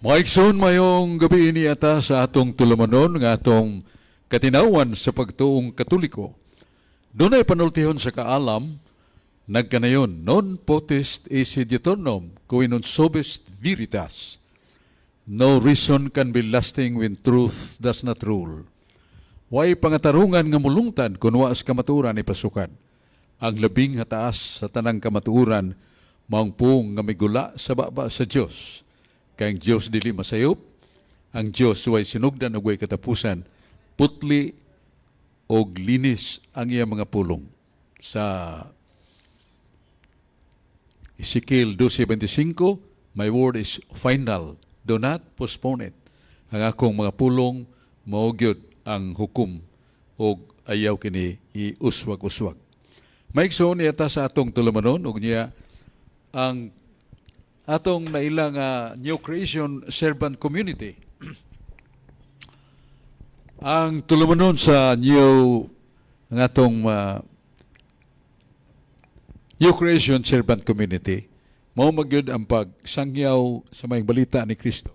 Mga igsoon, mayong gabi ini ata sa atong tulumanon nga atong katinawan sa pagtuong Katoliko. Dunay panultihon sa kaalam, nagkanayon, "Non potest esse diuturnum, qui non subest veritas." No reason can be lasting when truth does not rule. Way pangatarungan nga mulungtad kung wa kamatuoran ipasukad. Ang labing hataas sa tanang kamatuoran maong puong nga migula sa baba sa Dios. Kay ang Dios dili masayop, ang Dios way sinugdan ug way katapusan, putli og linis ang iyang mga pulong. Sa Ezekiel 12:25, "My word is final, do not postpone it." Ang akong mga pulong mao gyud ang hukom og ayaw kini iuswag-uswag. Mga igsoon, ata sa atong tulumanon ug niya ang atong naila nga New Creation Servant Community. Ang tulumanon sa new ang atong New Creation Servant Community mao magyud ang pagsangyaw sa maayong balita ni Kristo.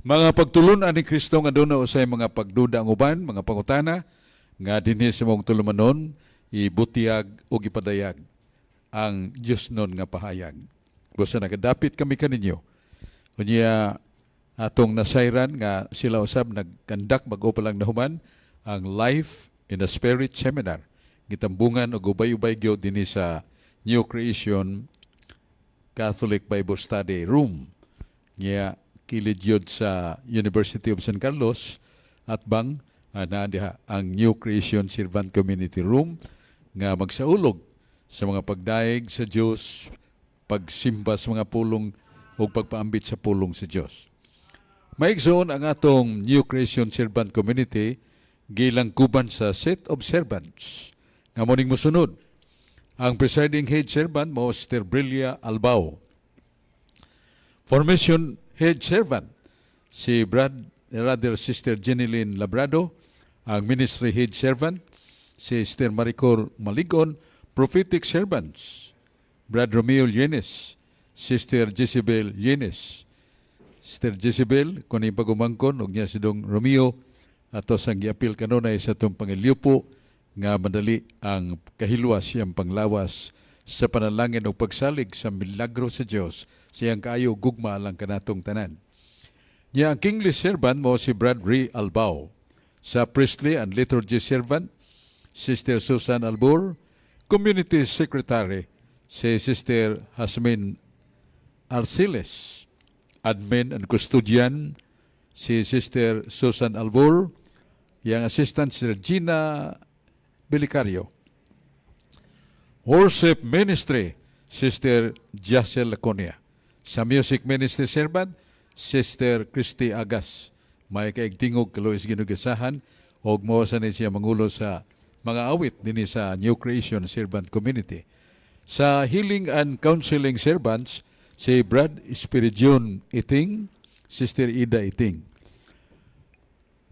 Mga pagtulunan ni Kristo nga doon usay mga pagduda ang uban, mga pangutana nga dinhi sa maong tulumanon ibutiyag o ipadayag ang Diyos nun nga pahayag. Busa nagadapit kami kaninyo. Unya atong nasayran nga sila usab nag-conduct bag-o pa lang nahuman ang Life in the Spirit Seminar. Gitambungan og ubay-ubay gyud dinhi sa New Creation Catholic Bible Study Room. Nga kilid yun sa University of San Carlos at bang na diha ang New Creation Servant Community Room nga magsaulog sa mga pagdayeg sa Dios, pagsimba sa mga pulong ug pagpaambit sa pulong sa Dios. Mga igsoon, ang atong New Creation Servant Community gilangkuban sa set of servants nga muning mosunod. Ang presiding head servant mo Sister Brilia Albao. Formation head servant si Brad rather Sister Jeneline Labrado, ang ministry head servant si Sister Maricor Maligon, prophetic servants Brad Romeo Llenes, Sister Jezebel Llenes. Sister Jezebel, kung yung pagumangkon, ug niya si Dong Romeo, ato sang giapil kanunay sa atong pangilyopo nga madali ang kahilwas siyang panglawas sa panalangin o pagsalig sa milagro sa Dios siyang kaayo gugma lang kanatong tanan. Niya ang kingly servant mo si Brad Ray Albao. Sa priestly and liturgy servant, Sister Susan Albur, community secretary si Sister Hasmin Arciles, admin and custodian si Sister Susan Albur, yang assistant si Regina Belicario. Worship Ministry, Sister Jacel Laconia. Sa Music Ministry Servant, Sister Christy Agas. May kaigtingog kaluis ginugasahan og mo sa ni siya mangulo sa mga awit dinhi sa New Creation Servant Community. Sa Healing and Counseling Servants, si Brad Spiridion Iting, Sister Ida Iting.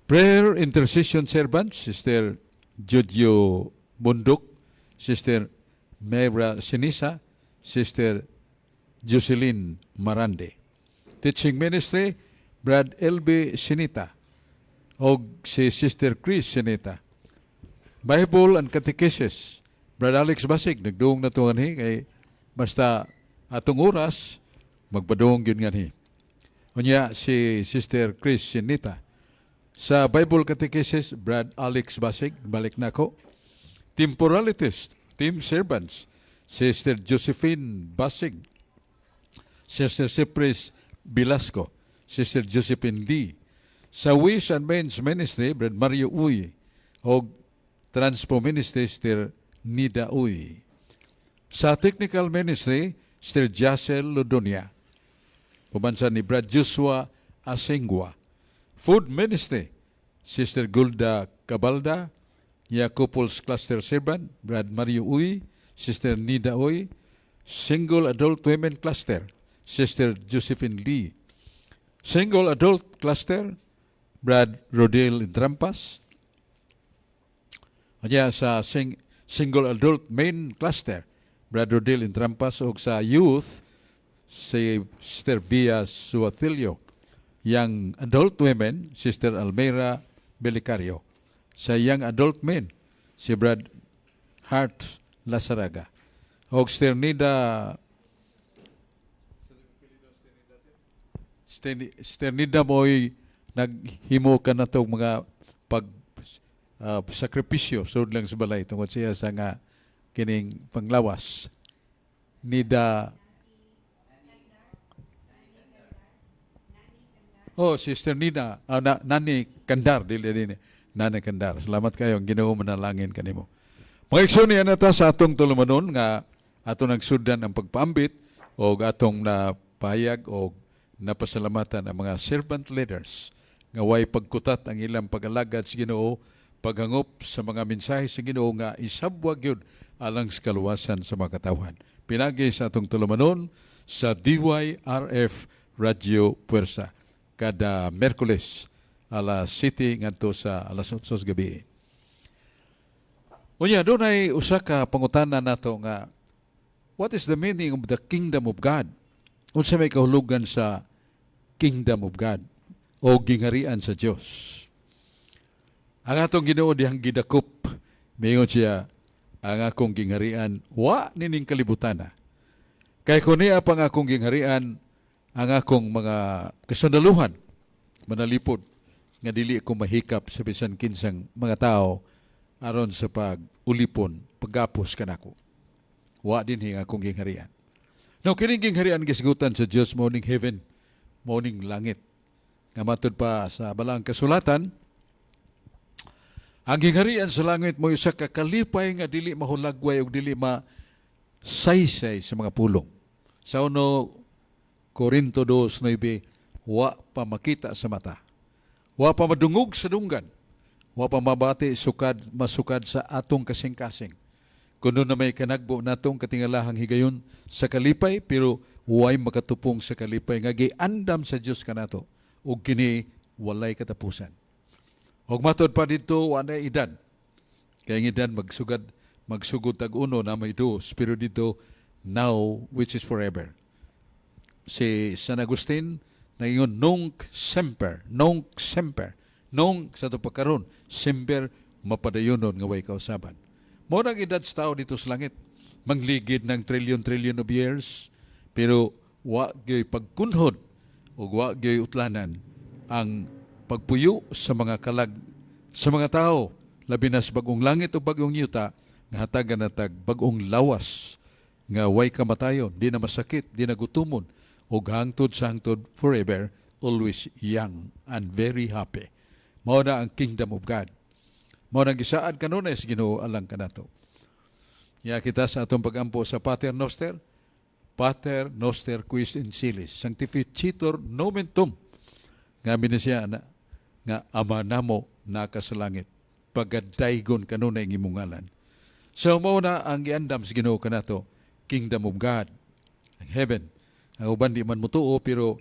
Prayer Intercession Servants, Sister Jojo Bundok, Sister Mera Sinisa, Sister Jocelyn Marande. Teaching Ministry, Brad LB Sinita og si Sister Chris Sinita. Bible and Catechesis, Brad Alex Basig, nagduong na to anhi kay basta atong oras magpadung gyud nganhi. Unya si Sister Chris Sinita. Sa Bible Catechesis, Brad Alex Basig, balik nako. Temporalities, Team Servants, Sister Josephine Basig, Sister Cypress Velasco, Sister Josephine Lee. Sa Ways and Means Ministry, Brad Mario Uy, og Transpo Ministry, Sister Nida Uy. Sa Technical Ministry, Sister Jacel Lodonia. Uban sa ni Brad Joshua Asengua. Food Ministry, Sister Gulda Cabalda, ya Couples Cluster Servant, Brad Mario Uy, Sister Nida Uy, Single Adult Women Cluster, Sister Josephine Lee. Single Adult Cluster, Brad Rodel Trampas. Kanya sa Single Adult Main Cluster, Brad Rodel Intrampas, ug sa Youth, si Sister Via Suatilio. Young Adult Women, Sister Almeira Belicario. Sa Young Adult Men, si Brad Hart Lasaraga. Og Sister Nida Sister Nida mo'y naghimo ka na mga pag sakripisyo sud lang sa balay tungod siya sa nga kining panglawas. Nida. Oh, Sister Nina, Nani Kandar, dili din. Nani Kandar. Salamat kayo, ang Ginoo manalangin kanimo. Mga igsoon, niya ta sa atong tulumanon nga atong nagsudan ang pagpaambit o atong napahayag o napasalamatan ang mga servant leaders nga way pagkutat ang ilang pag-alagad sa Ginoo, paghangop sa mga mensahe sa Ginoo nga isabwag gyud alang sa kaluwasan sa mga katawhan. Pinagi sa atong tulumanon sa DYRF Radio Puwersa kada Merkules alas 7 ngadto sa alas 8 sa gabi. Unya, dunay usa ka pangutana nato nga what is the meaning of the kingdom of God? Unsa may kahulugan sa kingdom of God o gingharian sa Dios? Ang atong Ginoo dihang gidakop, mingon siya, "Ang akong gingharian wa nining kalibutana. Kay kun niya pang akong gingharian, ang akong mga kasundaluhan manalipod nga dili ko mahikap sa bisan kinsang mga tao aron sa pag-ulipon, paggapos kanako. Wa dinhi ang akong gingharian." Now, kining gingharian gisgutan sa Dios mao ning heaven, mao ning langit. Nga matud pa sa balaang kasulatan, ang gingharian sa langit mo usa ka kalipay nga dili mahulagway ug dili ma saysay sa mga pulong. Sa 1 Korinto 2:9, wa pa makita sa mata. Wa pa madungog sa dunggan. Wa pa mabati sukad masukad sa atong kasing-kasing. Kuno na may kanagbo natong katingalahang higayon sa kalipay, pero way makatupong sa kalipay nga giandam sa Dios kanato ug kini walay katapusan. Og matod pa dito, wa na edad. Kaya ang edad magsugod tag uno na may dos, pero dito now, which is forever. Si San Agustin nagingon, "Nunc semper, nunc semper," nunc sa ato karon, semper mapadayonon nga way kausaban. Mao nang edad sa tao dito sa langit. Mangligid ng trillion-trillion of years, pero wa gyoy pagkunhod ug wa gyoy utlanan ang pagpuyo sa mga kalag sa mga tao, labi na sa bagong langit o bagong yuta nga hatagan na tag bagong lawas nga way kamatayon, di na masakit, di na gutumon ug hangtod sa hangtod, forever, always young and very happy. Mao na ang kingdom of God. Mao nang gisaad kanunay sa Ginoo alang kanato. Ya kita sa atong pagampo sa Pater Noster, "Pater Noster qui es in celis, sanctificetur nomen tuum." Nga ni siya na, nga Ama namo naka sa langit, pagadaygon kanunay ang imong ngalan. So mao na ang giandam sa Ginoo kanato, kingdom of God, ang heaven. Ang uban di man mutuo, pero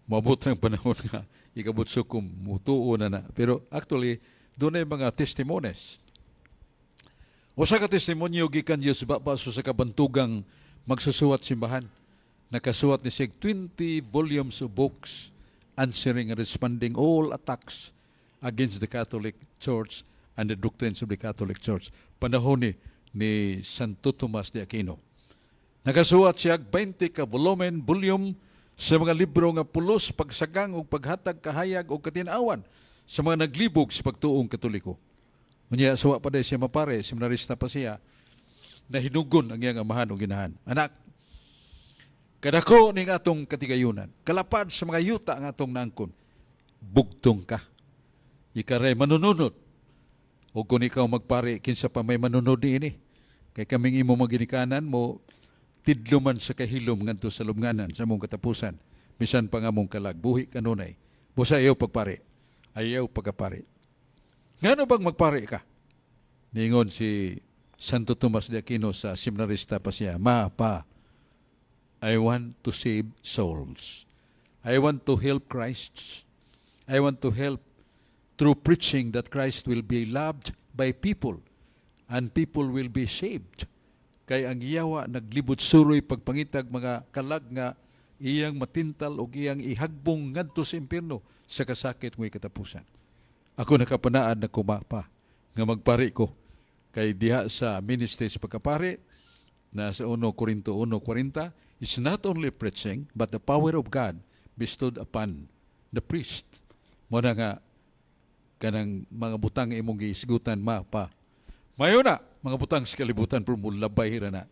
moabot ng panahon nga ikabutso kung mutuo na na. Pero actually, dunay mga testimonies. Usa ka testimonyo gikan Dios ba sa kabantugang magsusuwat simbahan. Nakasuwat ni siya 20 volumes of books answering and responding all attacks against the Catholic Church and the doctrines of the Catholic Church. Panahon ni Santo Tomas de Aquino. Nakasuwat siya 20 ka volume sa mga libro nga pulos pagsagang ug paghatag kahayag og katinawan sa mga naglibog sa pagtuong Katoliko. Unya suwa pa siya mapare, seminarista pa siya, nahinugon ang iyang amahan ug inahan. "Anak, kadako ning atong katigayunan, kalapad sa mga yuta ang atong nangkon, bugtong ka. Ikaray manununod. O kung ikaw magpari, kinsa pa may manunod niini? Kay kaming imo maginikanan mo, tidlo man sa kahilom ngadto sa lubnganan sa among katapusan. Bisan pa nga mong kalag, buhi kanunay. Busa ayaw pagpari. Ayaw pagkapari." "Ngano bang magpari ka?" Ningon si Santo Tomas de Aquino sa seminarista pa siya, "Ma, pa, I want to save souls. I want to help Christ. I want to help through preaching that Christ will be loved by people and people will be saved. Kay ang yawa naglibot suroy pagpangitag mga kalag nga Iyang matintal og iyang ihagbong ngadto sa impierno sa kasakit ngo'y katapusan. Ako nakapanaad na kumapa nga magpari ko kay diha sa ministry sa pagkapari na sa 1 Corinto 1:40 is not only preaching but the power of God bestowed upon the priest. Mao na nga kanang mga butang imong giisgutan ma pa. Mayo na mga butang sa kalibutan pero mulabay ra na.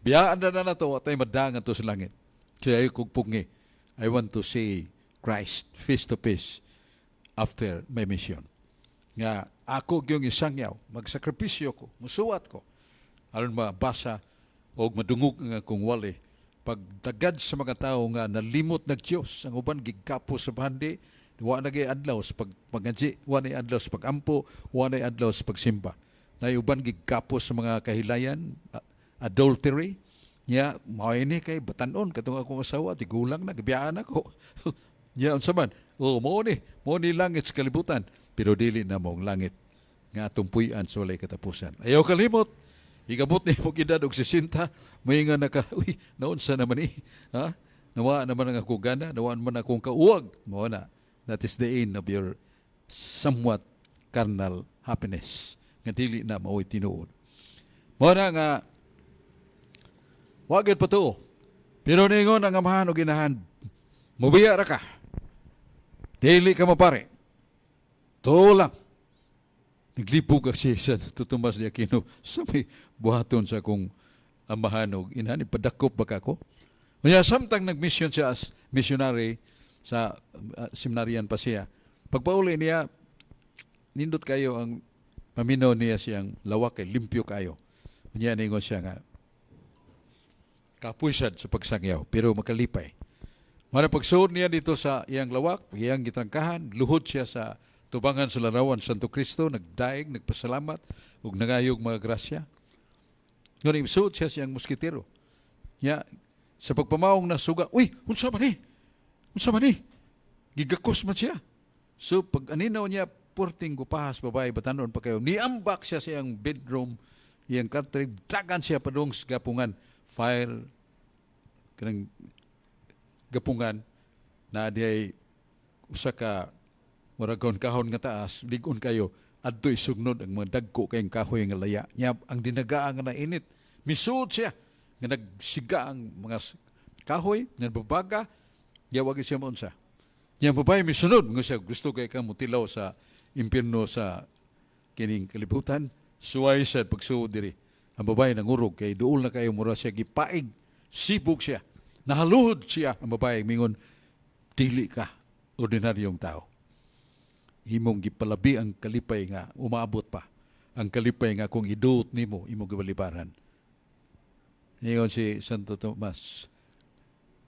Biyaan na na nato atay madangan to sa langit. Kaya ay kog pungi. I want to see Christ face to face after my mission. Nga ako gyung isangyaw, magsakripisyo ko, musuwat ko aron mabasa o madungog ang akong wali pagdagad sa mga tao nga nalimot nag Dios. Ang uban gigkapo sa bandi, wa na gyud adlaw sa pagpangadji, wa na adlaw sa pagampo, wa na adlaw sa pagsimba. Na uban gigkapo sa mga kahilayan, adultery nya. Mao ini kay batanon katong akong asawa, tigulang na, gibiyaan ako nya. Unsa man, oh, mao ni langit sa kalibutan, pero dili na mao ang langit nga atong puy-an sa walay katapusan. Ayaw kalimot, igabot ni mo edad og 60, may nga naka, uy, naunsa naman ni, ha? Nawa naman ang akong gana, nawa naman akong kauwag. Mao na, that is the end of your somewhat carnal happiness nga dili na mao'y tinuod. Mao na nga wa gyud patuo. Pero ningon ang amahan og inahan, "Mubiya ra ka. Dili ka mapare. Tuo lang." Naglibog ka si Santo Tomas de Aquino sa may buhaton sa akong amahan og inahan, ipadakop ba ka ko? Unya samtang nag-mission siya as missionary sa seminaryan pa siya. Pagpauli niya, nindot kayo ang paminaw niya siyang lawak kay limpyo kayo. Unya ningon siya nga kapuysad sa pagsangyaw pero makalipay. Mara pagsuod niya dito sa iyang lawak, iyang gitrangkahan, luhod siya sa tubangan sa larawan Santo Cristo, nagdaig, nagpasalamat, ug nangayog mga grasya. Ngunit isuod siya siyang muskitero. Ya, sa pagpamaong nasuga, "Uy, unsa man ni? Unsa man ni?" Gigakos man siya. So pag aninaw niya, purting gupahas babae, batanon pa kayo. Niambak siya sa iyang bedroom, iyang katre, dagan siya padung sa gapungan, fire, kanang gapungan, na di usa ka murag kahon nga taas, lig-on kayo, adto isugnod ang mga dagko kayong kahoy nga laya. Nya ang dinagaa nga nainit, misuod siya nga nagsiga ang mga kahoy, nga babaga, nya wag siya maunsa. Nya babae misunod nga siya gusto kay ka mutilaw sa impierno sa kining kalibutan, suway siya pagsuod diri. Ang babae nangurog kay duol na kayo, mura siya gipaig, sibog siya. Nahaluhod siya ang babae mingon, "Dili ka ordinaryong tao. Imong gipalabi ang kalipay nga umaabot pa. Ang kalipay nga kung iduot nimo imong gibalibaran." Ingon si Santo Tomas,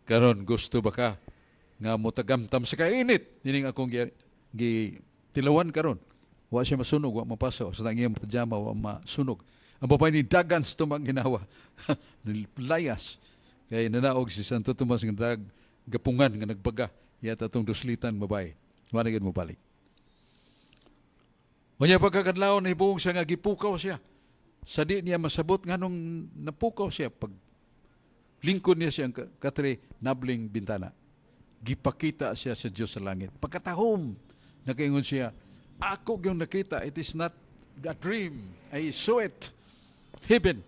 "Karon gusto ba ka nga motagamtam sa kainit nining akong gi tilawan karon?" Wa siya masunog, wa mapaso. Sa iyang pajama, wa masunog. Ang babae ni dagan sa tumang ginawa. Layas. Kay nanaog si Santo Tomas nga dag gapungan nga nagbaga. Yata atong duslitan babae. Wa na gyud mo balik. Unya pagkakadlawon nahibuong siya nga gipukaw siya. Sa di niya masabot nganong napukaw siya, pag lingkod niya siyang katre, nabling bintana. Gipakita siya sa Dios sa langit. Pagkatahom, nakaingon siya, "Ako yung nakita, it is not a dream. I saw it. Heaven."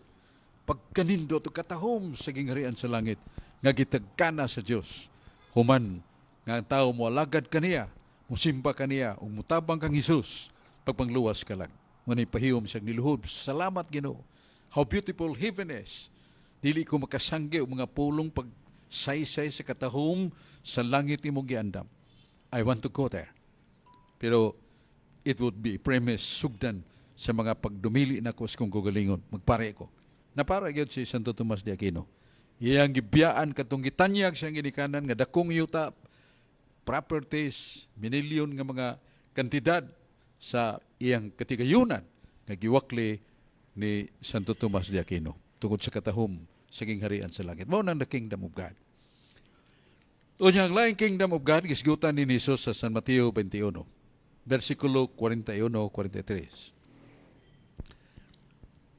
Pagkanindot, katahom sa gingharian sa langit, nga gitagkana sa Dios. Human, nga ang tao mo alagad kaniya, musimba kaniya, ug mutabang kang Hesus, pagpangluwas ka lang. Ngunit pahiyom siyang niluhod. "Salamat, Ginoo. How beautiful heaven is. Dili ko makasanggi og mga pulong pag saysay sa katahom sa langit imong giandam. I want to go there." Pero it would be premise sugdan sa mga pagdumili na ko sa kong kaugalingon. Magpare ko. Napara gyud si Santo Tomas de Aquino. Iyang gibiyaan katong gitanyag siyang ginikanan nga dakong yuta, properties, minilyon nga mga kantidad sa iyang katigayunan nga giwakli ni Santo Tomas de Aquino tungod sa katahom sa gingharian sa langit. Mao nang the kingdom of God. Unya ang laing kingdom of God gisgutan ni Jesus sa San Mateo 21, versikulo 41-43.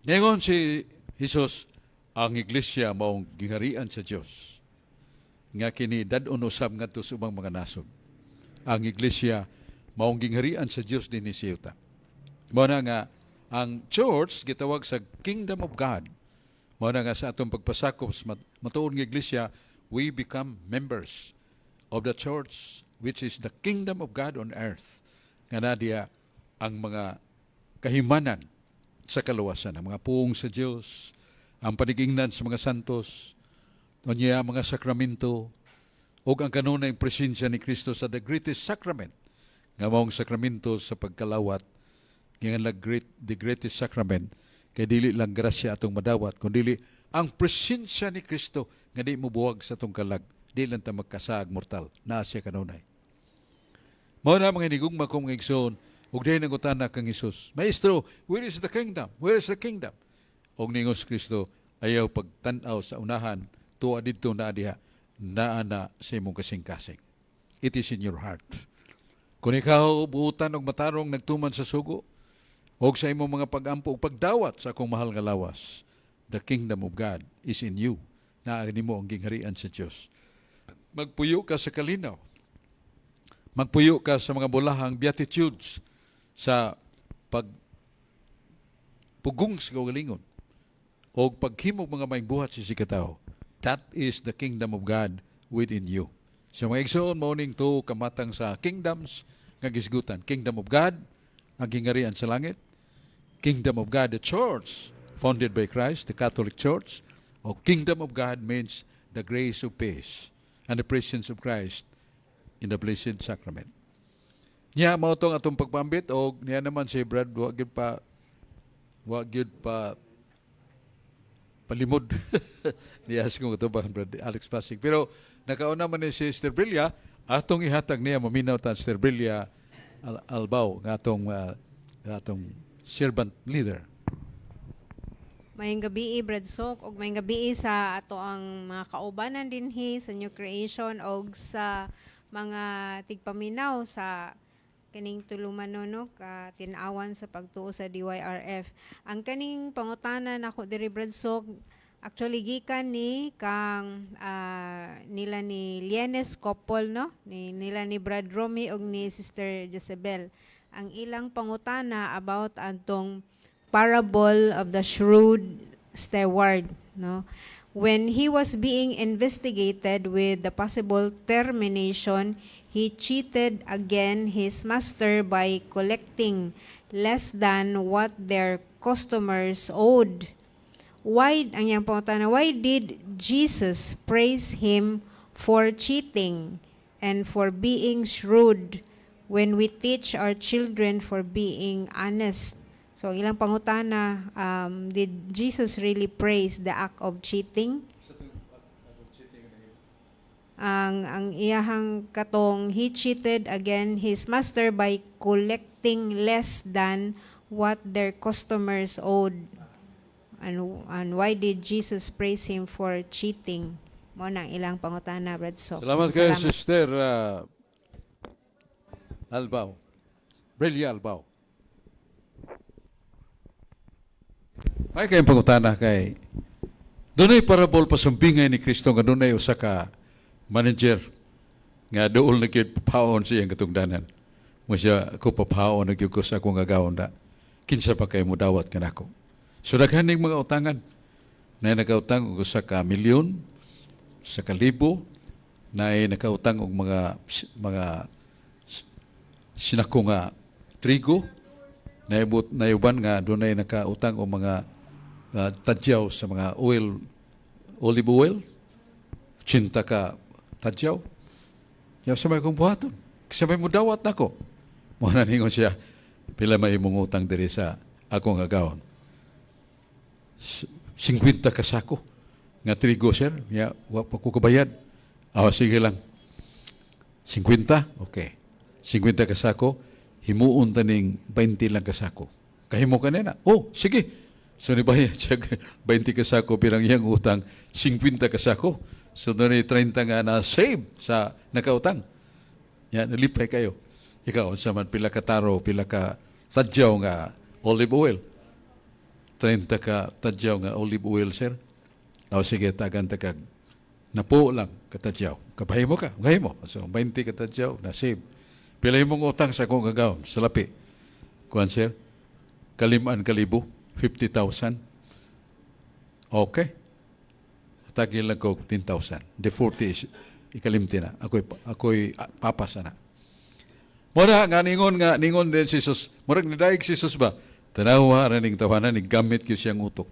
Ningon si Jesus, ang iglesia maong gingharian sa Dios. Nga kini dad-on usab ngadto sa ubang mga nasod. Ang iglesia maong gingharian sa Dios dinhi sa yuta. Mao na nga ang church gitawag sa Kingdom of God. Mao na nga sa atong pagpasakop sa matuod nga iglesia, we become members of the church, which is the kingdom of God on earth. Nga naa diha ang mga kahimanan sa kaluwasan, ang mga puong sa Dios, ang panigingnan sa mga santos, unya ang mga sakramento, ug ang kanunay presensya ni Kristo sa the greatest sacrament, nga maong sakramento sa pagkalawat, nga the greatest sacrament, kay dili lang grasya atong madawat, kundi ang presensya ni Kristo nga di mo buwag sa atong kalag, di lang ta magkasaag mortal, naa siya kanunay. Mao na, mga hinigugma kong mga igsoon, ug dayon nangutana kang Hesus, "Maestro, where is the kingdom? Where is the kingdom?" Og ningon si Kristo, "Ayaw pagtan-aw sa unahan, tuwa didto, naa diha, naa na sa imong kasing-kasing." It is in your heart. Kung ikaw buutan og matarong nagtuman sa sugo, og sa imong mga pag-ampo ug pagdawat sa akong mahal nga lawas, the kingdom of God is in you. Naa nimo ang gingharian sa Dios. Magpuyo ka sa kalinaw. Magpuyo ka sa mga bulahang beatitudes, sa pag pugong sa kaugalingon o paghimog mga maayong buhat sa isigkatawo. That is the kingdom of God within you. Sa mga igsoon, mao ning tuo kamatang sa kingdoms nga gisgutan. Kingdom of God, ang gingharian sa langit. Kingdom of God, the church founded by Christ, the Catholic Church. O kingdom of God means the grace of peace and the presence of Christ in the Blessed Sacrament. Nya mao tong atong pagpambit, og niya naman si Brad, wa gyud pa palimod niya sa kong katubangan, Brad Alex Pasig. Pero nakauna man ni si Sister Brilla, atong ihatag niya maminaw ta Sister Brilla Albao nga atong servant leader. Maayong gabi, Brad Sok, ug maayong gabi sa ato ang mga kaubanan dinhi sa New Creation og sa mga tigpaminaw sa kaning tulumanon, no, ka tin-awan sa pagtuo sa DYRF. Ang kaning pangutana nako diri, Brad Sok, actually gikan ni kang nila ni Lienes couple, no, ni nila ni Brad Romy ug ni Sister Jezebel. Ang ilang pangutana about adtong parable of the shrewd steward, no? When he was being investigated with the possible termination, he cheated again his master by collecting less than what their customers owed. Why, ang iyang pangutana, why did Jesus praise him for cheating and for being shrewd when we teach our children for being honest? So, ang ilang pangutana, did Jesus really praise the act of cheating? Ang iyahang katong he cheated again his master by collecting less than what their customers owed. And why did Jesus praise him for cheating? Mao nang ilang pangutana, Brad Sok. Salamat kayo, Sister Albao. Brelia Albao. May kayong pangutana kay dunay parable pasumbingay ni Kristo nga dunay usa ka manager nga duol na gyud papaon sa iyang katungdanan. Mo siya ko, "Papaon na gyud ko sa akong agawon da. Kinsa pa kay mo dawat kanako?" So daghan ning mga utangan. Na nakautang og usa ka milyon, sa kalibo, na nakautang og mga sinako nga trigo, naibot nayuban nga dunay nakautang og mga tadyaw sa mga oil, olive oil, 80 ka tadyaw. "Ya, sa may kong buhaton? Sa may mudawat nako?" Mo na ningon siya, "Pila may imong utang diri sa akong agawon?" "50 ka sako nga trigo, sir." "Ya, wa pa ko kabayad." "Ah, sige lang. 50? Okay. 50 ka sako, himuon ta ning 20 lang ka sako. Kahimo ka nila?" "Oh, sige." So nibayad siya 20 ka sako, pero ang iyang utang 50 ka sako. So doon 30 nga na save sa nakautang. Yan, nalipay kayo. Ikaw, sa man pila ka taro, pila ka tadyaw nga olive oil? "30 ka tadyaw nga olive oil, sir." "Oh, sige, tagan ta kag Napo lang katadyaw. Kapahimo ka, gahimo. So 20 katadyaw na save. Pila imong utang sa akong agawon sa lapi? Kuan, sir? Kalimaan kalibo, 50,000. Okay. Hatagin lang ko 10,000. The 40 is ikalimti na. Ako'y papasa na. Mora nga ningon din si Jesus, murag nidayeg si Jesus ba? Tanawa ra ning tawanan ni gamit gyud siyang utok.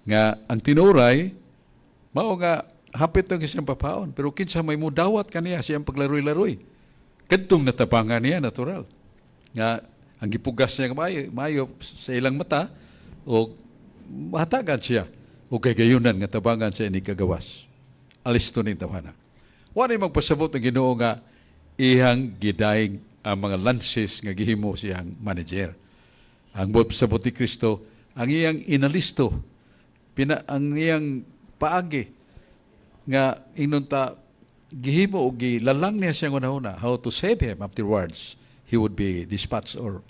Nga ang tinuray mao nga hapit lang siyang papaon, pero kinsa may mudawat kaniya siyang paglaroy-laroy. Kadtong natabangan niya natural. Nga ang gipugas niya maayo, maayo sa ilang mata o mahatagan siya o kay gayunan nga tabangan siya ini kagawas. Alisto ning tawana. Wa nay magpasabot ang Ginoo nga iyang gidaig ang mga lances nga gihimo siyang manager. Ang buot pasabot ni Kristo, ang iyang inalisto, ang iyang paagi nga ingnon ta gihimo o gilalang niya siyang una-una how to save him. Afterwards he would be dispatched or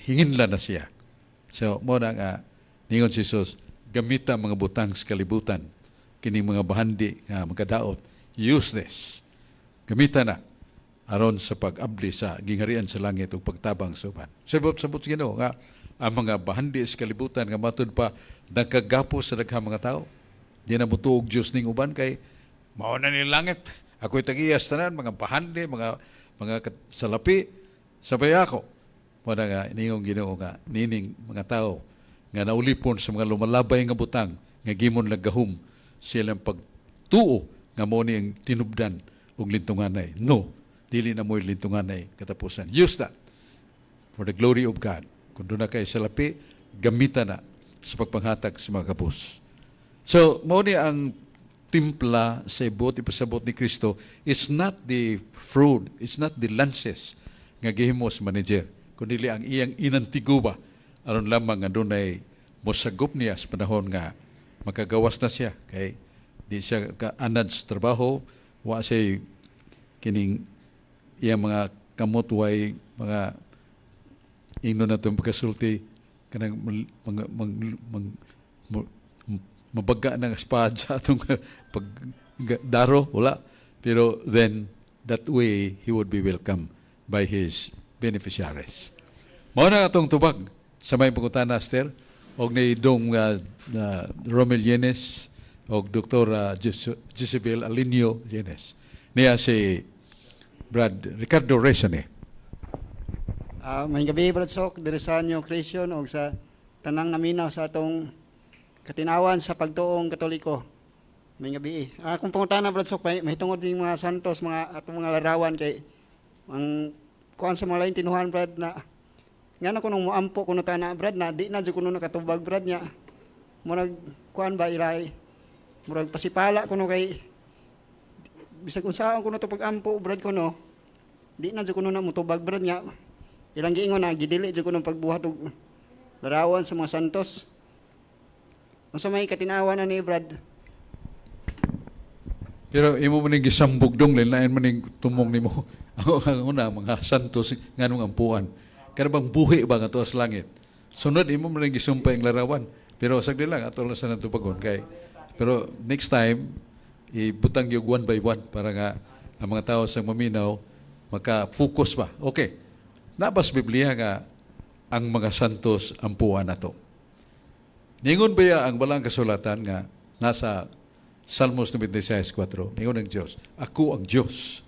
hinginlan na siya. So mo na nga ningon si Jesus, gamita mga butang sa kalibutan, kining mga bahandi nga magkadaot, useless, gamita na aron sa pag-abli sa gingharian sa langit ug pagtabang sa uban. Sabot sabot sa Ginoo nga ang mga bahandi sa kalibutan nga matud pa nakagapo sa daghang mga tao. Di na motuo og Dios ning uban kay mao na ni langit. Ako'y tagiyas tanan mga bahandi, mga salapi sabay ako. Mao na nga ningong Ginoo nga nining mga tao nga naulipon sa mga lumalabay nga butang nga gimon nagahum silang pagtuo nga mao ni ang tinubdan ug lintunganay. No, dili na mo'y lintunganay katapusan. Use that for the glory of God. Kung doon na kay salapi, gamita na sa pagpanghatag sa mga kapos. So, mao ni ang timpla sa ibot ipasabot ni Kristo. It's not the fraud, it's not the lances nga gihimo sa manager, kundi ang iyang inantigo ba aron lamang nga dunay mosagop niya sa panahon nga makagawas na siya kay di siya kaanad sa trabaho, wa siya kining iyang mga kamot, way mga ingnon na itong pagkasulti kanang mga mabaga ng espada sa atong pag daro, wala. Pero then that way he would be welcome by his beneficiaries. Mao na atong tubag sa may pangutana, Esther, og ni dong Romel Yenes og Dr. Jezebel Alinio Yenes. Niya si Brad Ricardo Resane. Maayong gabi, Brad Sok, diri sa New Creation og sa tanang naminaw sa atong katinawan sa pagtuong Katoliko. Maayong gabi. Kung pangutana, Brad Sok, may mahitungod din mga santos, mga atong mga larawan kay ang kuan sa mga laing tinuhan, Brad, na nga na kunong moampo kuno tana, Brad, na di na jud kuno nakatubag, Brad, nya. Murag kuan ba ilay, murag pasipala kuno kay bisag unsaon kuno to pag-ampo, Brad, kuno di na jud kuno na motubag, Brad, nga ilang giingon na gidili jud kuno pagbuhat og larawan sa mga santos. Unsa may katinawan na ni, Brad? Pero imo man ning gisambog dong, lain man ning tumong nimo. Ang una mga santos, nganong ampuan? Kana bang buhi ba nga tuas langit? Sunod imo man ning gisumpay ang larawan. Pero sagdi lang, ato lang sa natubagon kay pero next time ibutang yung one by one para nga ang mga tao sa maminaw maka-focus ba. Okay. Nabas Biblia nga ang mga santos ampuan nato? Ningon ba ang balang kasulatan nga nasa Salmos 96:4, ningon ang Diyos, "Ako ang Diyos.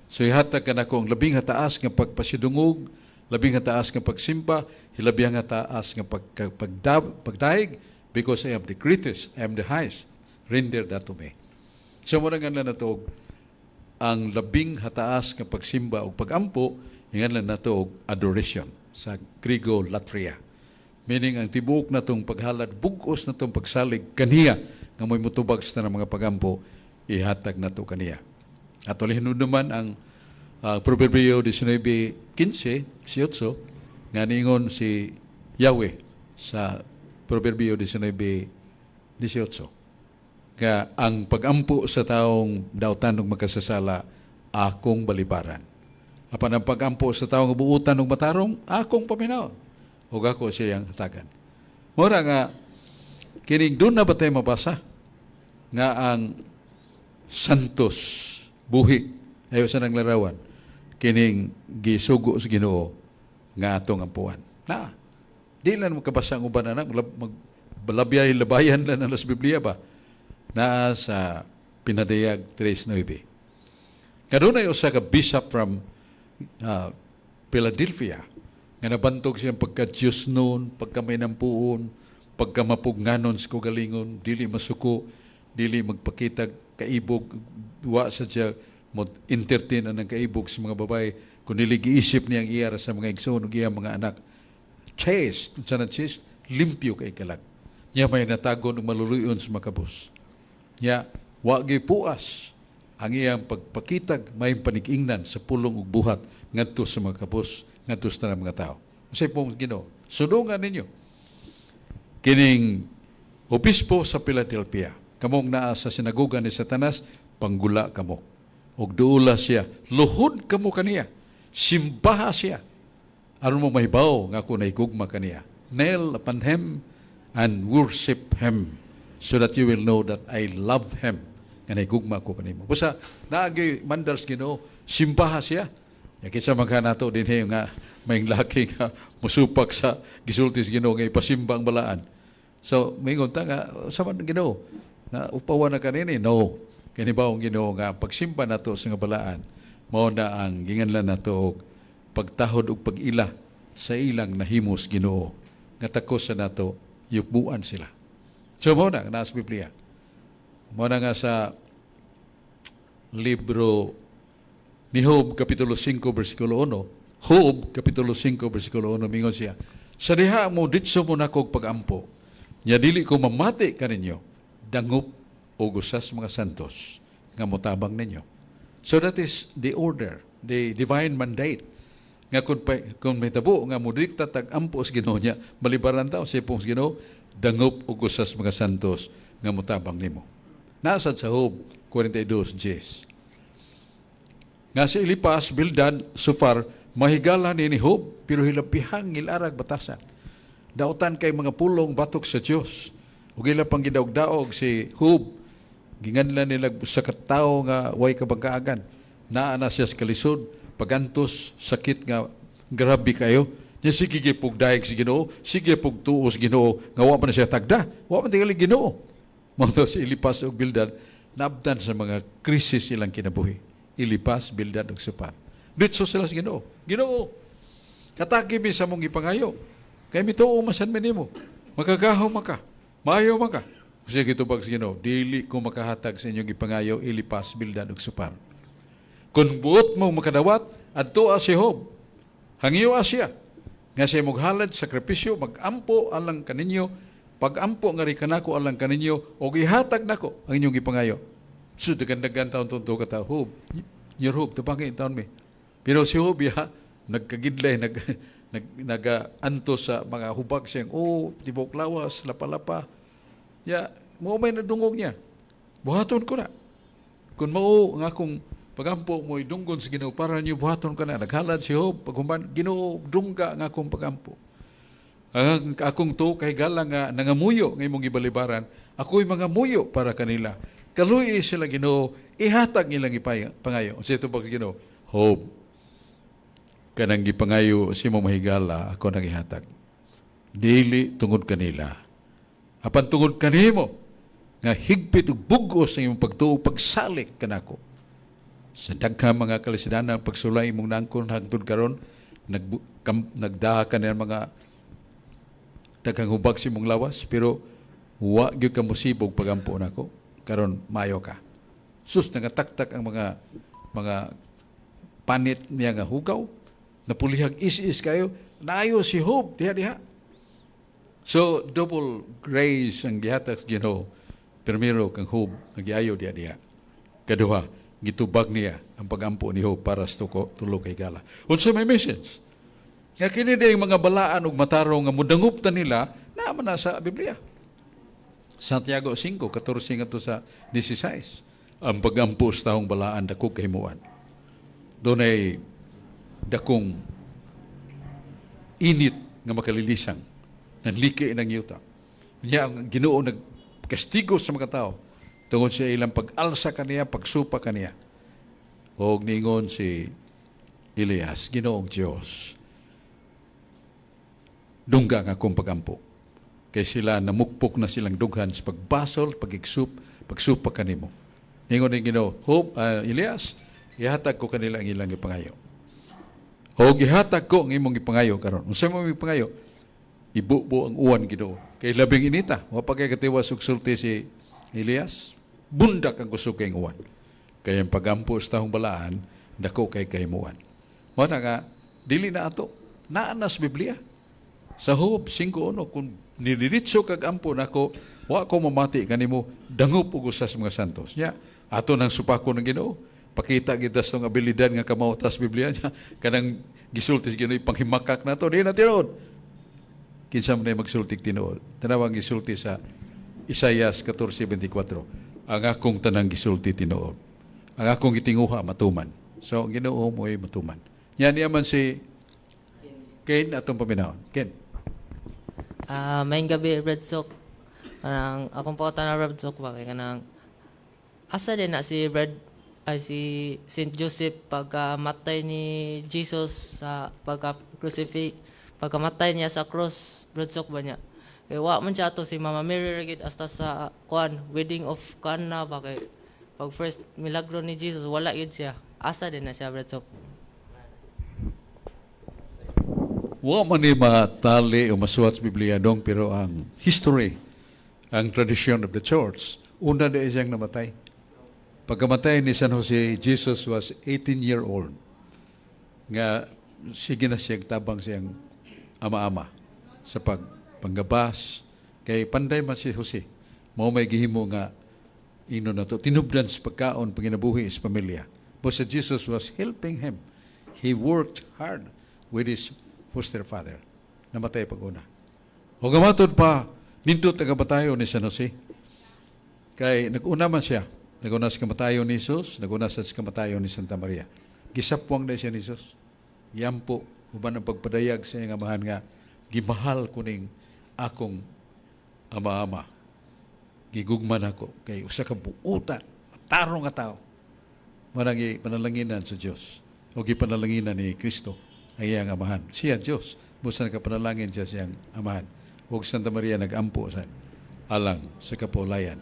So ihatag ka nako ang labing hataas nga pagpasidungog, labing hataas nga pagsimba, labing hataas nga pagdayeg, because I am the greatest, I am the highest. Render that to me." So mo nga na nato ang labing hataas nga pagsimba o pagampo, ingan lang nato og adoration, sa Grigo latria. Meaning ang tibuok natong paghalad, bugos natong pagsalig kaniya nga mo'y mutubag sa tanang mga pagampo, ihatag nato kaniya. Ato hinud naman ang Proverbio 19:15, 18, nga ningon si Yahweh sa Proverbio 19:18 nga ang pagampo sa taong dautan ug makasasala akong balibaran. Apan ang pagampo sa taong buutan ug matarong akong paminawon ug ako siyang hatagan. Mura nga kining doon na ba tayo mabasa nga ang Santos buhi ayo sa nang larawan kining gisugo sa Ginoo nga atong ampuan. Na di lang makabasa ang uban, anak, magbalabyay labayan lang ang las Biblia ba naa sa Pinadayag 3:9. Kadunay usa ka bishop from Philadelphia nga nabantog siyang pagka Diyos noon, pagka may nampuon, pagka mapugnanon sa kaugalingon, dili masuko, dili magpakita kaibog, wa sa siya mo entertain ang kaibog sa mga babae, kun dili giisip niya ang iya ra sa mga igsoon ug iyang mga anak. Chaste, unsa na chaste? Limpyo kay kalag. Nya may natagon ug maluluyon sa makabos. Nya wa gyud puas ang iyang pagpakitag may panig-ingnan sa pulong ug buhat ngadto sa mga kabos, ngadto sa tanang mga tao. Unsay pong Ginoo? Sudungan ninyo kining obispo sa Philadelphia, kamong naa sa sinagoga ni Satanas, panggula kamo. Og duula siya, luhod kamo kaniya, simbaha siya. Aron mo mahibaw nga ako nahigugma kaniya. Kneel upon him and worship him so that you will know that I love him, nga nahigugma ko kanimo. Basta naagi mandals Ginoo, simbaha siya. Ya kinsa man ka nato dinhi nga may laki nga musupak sa gisulti sa Ginoo nga ipasimba ang balaan. So mingon ta nga sa man Ginoo na upawan na kanini, no. Kini ba ang Ginoo nga ang pagsimba nato sa nga balaan mao na ang ginganlan nato og pagtahod ug pag-ila sa ilang nahimos Ginoo nga takos sa nato yukbuan sila. So mao na nasa Biblia. Mao na nga sa libro ni Job kapitulo 5 bersikulo 1, Job kapitulo 5 bersikulo 1, mingon siya, "Sa diha mo ditso mo nako og pagampo, nya dili ko mamati kaninyo, dangop og usas mga santos nga motabang ninyo." So that is the order, the divine mandate nga kung, pa, kung may tabo nga modikta tag ampo sa Ginoo niya, malibaran ta sa pong Ginoo, dangop og usas mga santos nga motabang nimo. Nasad sa Job 42:10. Nga si Elipas, Bildad, Sofar, mahigala ni Job, pero hilapihang ngilarag batasan. Dautan kay mga pulong batok sa Dios. Ug ila pang gidaog-daog si Job. Ginganlan nila sa katao nga way kabangkaagan. Naa na siya sa kalisod, pagantos, sakit nga grabe kayo. Nya sige pugdayeg si Ginoo, sige pugtuo sa Ginoo nga wa pa na siya tagda. Wa man tingali Ginoo. Mao to si Elipas ug Bildad naabdan sa mga krisis ilang kinabuhi. Elipas, Bildad ug Sofar. Ditso sila sa Ginoo. "Ginoo, katagi mi sa mong gipangayo. Kay mituo masan mi nimo. Makagahom maka. Maayo maka." Kasi gitubag sa Ginoo, "Dili ko makahatag sa inyong gipangayo, Elipas, Bildad ug Sofar. Kung buot mo makadawat, adto si Job. Hangyo siya. Nga siya mughalad sakripisyo, magampo alang kaninyo, pagampo nga rin kanako alang kaninyo, o gihatag nako ang inyong gipangayo." So, dagan-dagan taon to ka tao, "Job, your Job, tabangin taon mi." Pero si Job, ya, nagkagidlay, nag, nag, nag-anto sa mga hubag siyang, oh, tibok lawas, lapa-lapa. Ya, mo may nadungog niya. "Buhaton ko na. Kung mao nga akong pagampo mo idunggon sa Ginoo para niyo, buhaton ka na." Naghalad si Job, paghuman, "Ginoo, dungga nga akong pagampo. Ang akong tuo kay gala nga nangamuyo nga imong gibalibaran, ako'y mga muyo para kanila. Kaluoy sila, Ginoo, ihatag ilang ipangayo." Unsa tubag sa Ginoo? "Job, kanang gipangayo si mo mahigala, ako nang ihatag. Dili tungod kanila. Apan tungod kanimo nga higpit ug bug-os ang imong pagtuo, pagsalik kanako. Sa daghang mga kalisdanan, pagsulay imong nangkon hangtod karon, nagdaha ka ng mga daghang hubag sa imong lawas, pero wa gyud ka musibog pagampo nako. Karon mayo ka." Sus, nagataktak ang mga panit niya nga hugaw, napulihag is-is kayo, naayo si Job diha diha. So double grace ang gihatag sa Ginoo. Primero kang Job nagiayo diha diha. Kaduha, gitubag niya ang pagampo ni Job para sa tuko, tulo kay gala. Unsa may message? Nga kini day mga balaan ug matarong nga mudangop ta nila naa man na sa Biblia. Santiago 5:14 ngadto sa 16. Ang pagampo sa taong balaan dako kahimuan. Dunay dakong init nga makalilisang nanliki ng yuta. Nya ang Ginoo nagkastigo sa mga tao. Tungod sa ilang pag-alsa kaniya, pagsupa kaniya. Og ningon si Elias, "Ginoong Diyos, dungga ang akong pagampo. Kay sila namukpok na silang dughan sa pagbasol, pagigsup, pagsupa kanimo." Ningon ni Ginoo, "Hope, Elias, ihatag ko kanila ang ilang ipangayo." O gihatag ko ang imong ipangayo karon. Unsa mo ipangayo? "Ibubo ang uwan, Ginoo. Kay labing inita." Wa pa kay katiwas og sulti si Elias. Bundak ang kusog kay uwan. Kay ang pagampo sa tahong balaan, dako kay kahimuan. Mao na nga, dili na ato. Naa na sa Biblia. Sa Job 5.1, kung nidiritso kag ampo nako, wa ko mamati kanimo, dangop og usa sa mga santos. Nya, ato nang supako ng Ginoo. Pakita kita sa tong abilidad nga kamao tas Biblia niya. Kanang gisulti sa Ginoo, panghimakak nato, di na tinuod. Kinsa man ay magsultig tinuod? Tanawang gisulti sa Isaias 14:24. Ang akong tanang gisulti tinuod. Ang akong gitinguha matuman. So, ang Ginoo mo ay matuman. Yan niya man si Ken atong paminawon. Ken. Ah, maayong gabi, Brad Sok. Kanang akong pangutana, Brad Sok, ba kay kanang asa din na si Brad ay si Saint Joseph pagkamatay ni Jesus sa pagka crucifix, pagkamatay niya sa cross, Brad Sok, ba niya? Kay wa man siya ato si Mama Mary ra gid hasta sa kuan, wedding of Cana ba, kay pag first milagro ni Jesus wala yun siya. Asa din na siya, Brad Sok? Wa man ni matali o masuwat sa Biblia dong, pero ang history, ang tradition of the church, una na siyang namatay. Pagkamatay ni San Jose, Jesus was 18-year-old. Nga sige na siyang tabang siyang ama-ama sa pagpanggabas. Kay panday man si Jose. Mao may gihimo nga ino na to. Tinubdan sa pagkaon, panginabuhi sa pamilya. But si Jesus was helping him. He worked hard with his foster father. Namatay pag-una. O gamatod pa, nindot ang kamatayon ni San Jose. Kay nag-una man siya. Nag-una sa kamatayon ni Jesus, nag-una sa kamatayon ni Santa Maria. Gisapwang na siya ni Jesus. Yampo, uban ang pagpadayag sa iyang amahan nga, "Gimahal ko ning akong ama-ama. Gigugman ako kay usa ka buutan, matarong nga tao." Manang panalanginan sa Dios o gipanalanginan ni Kristo ang iyang amahan. Siya Dios, busa nakapanalangin siya siyang amahan. Ug Santa Maria nagampo sa alang sa kapulayan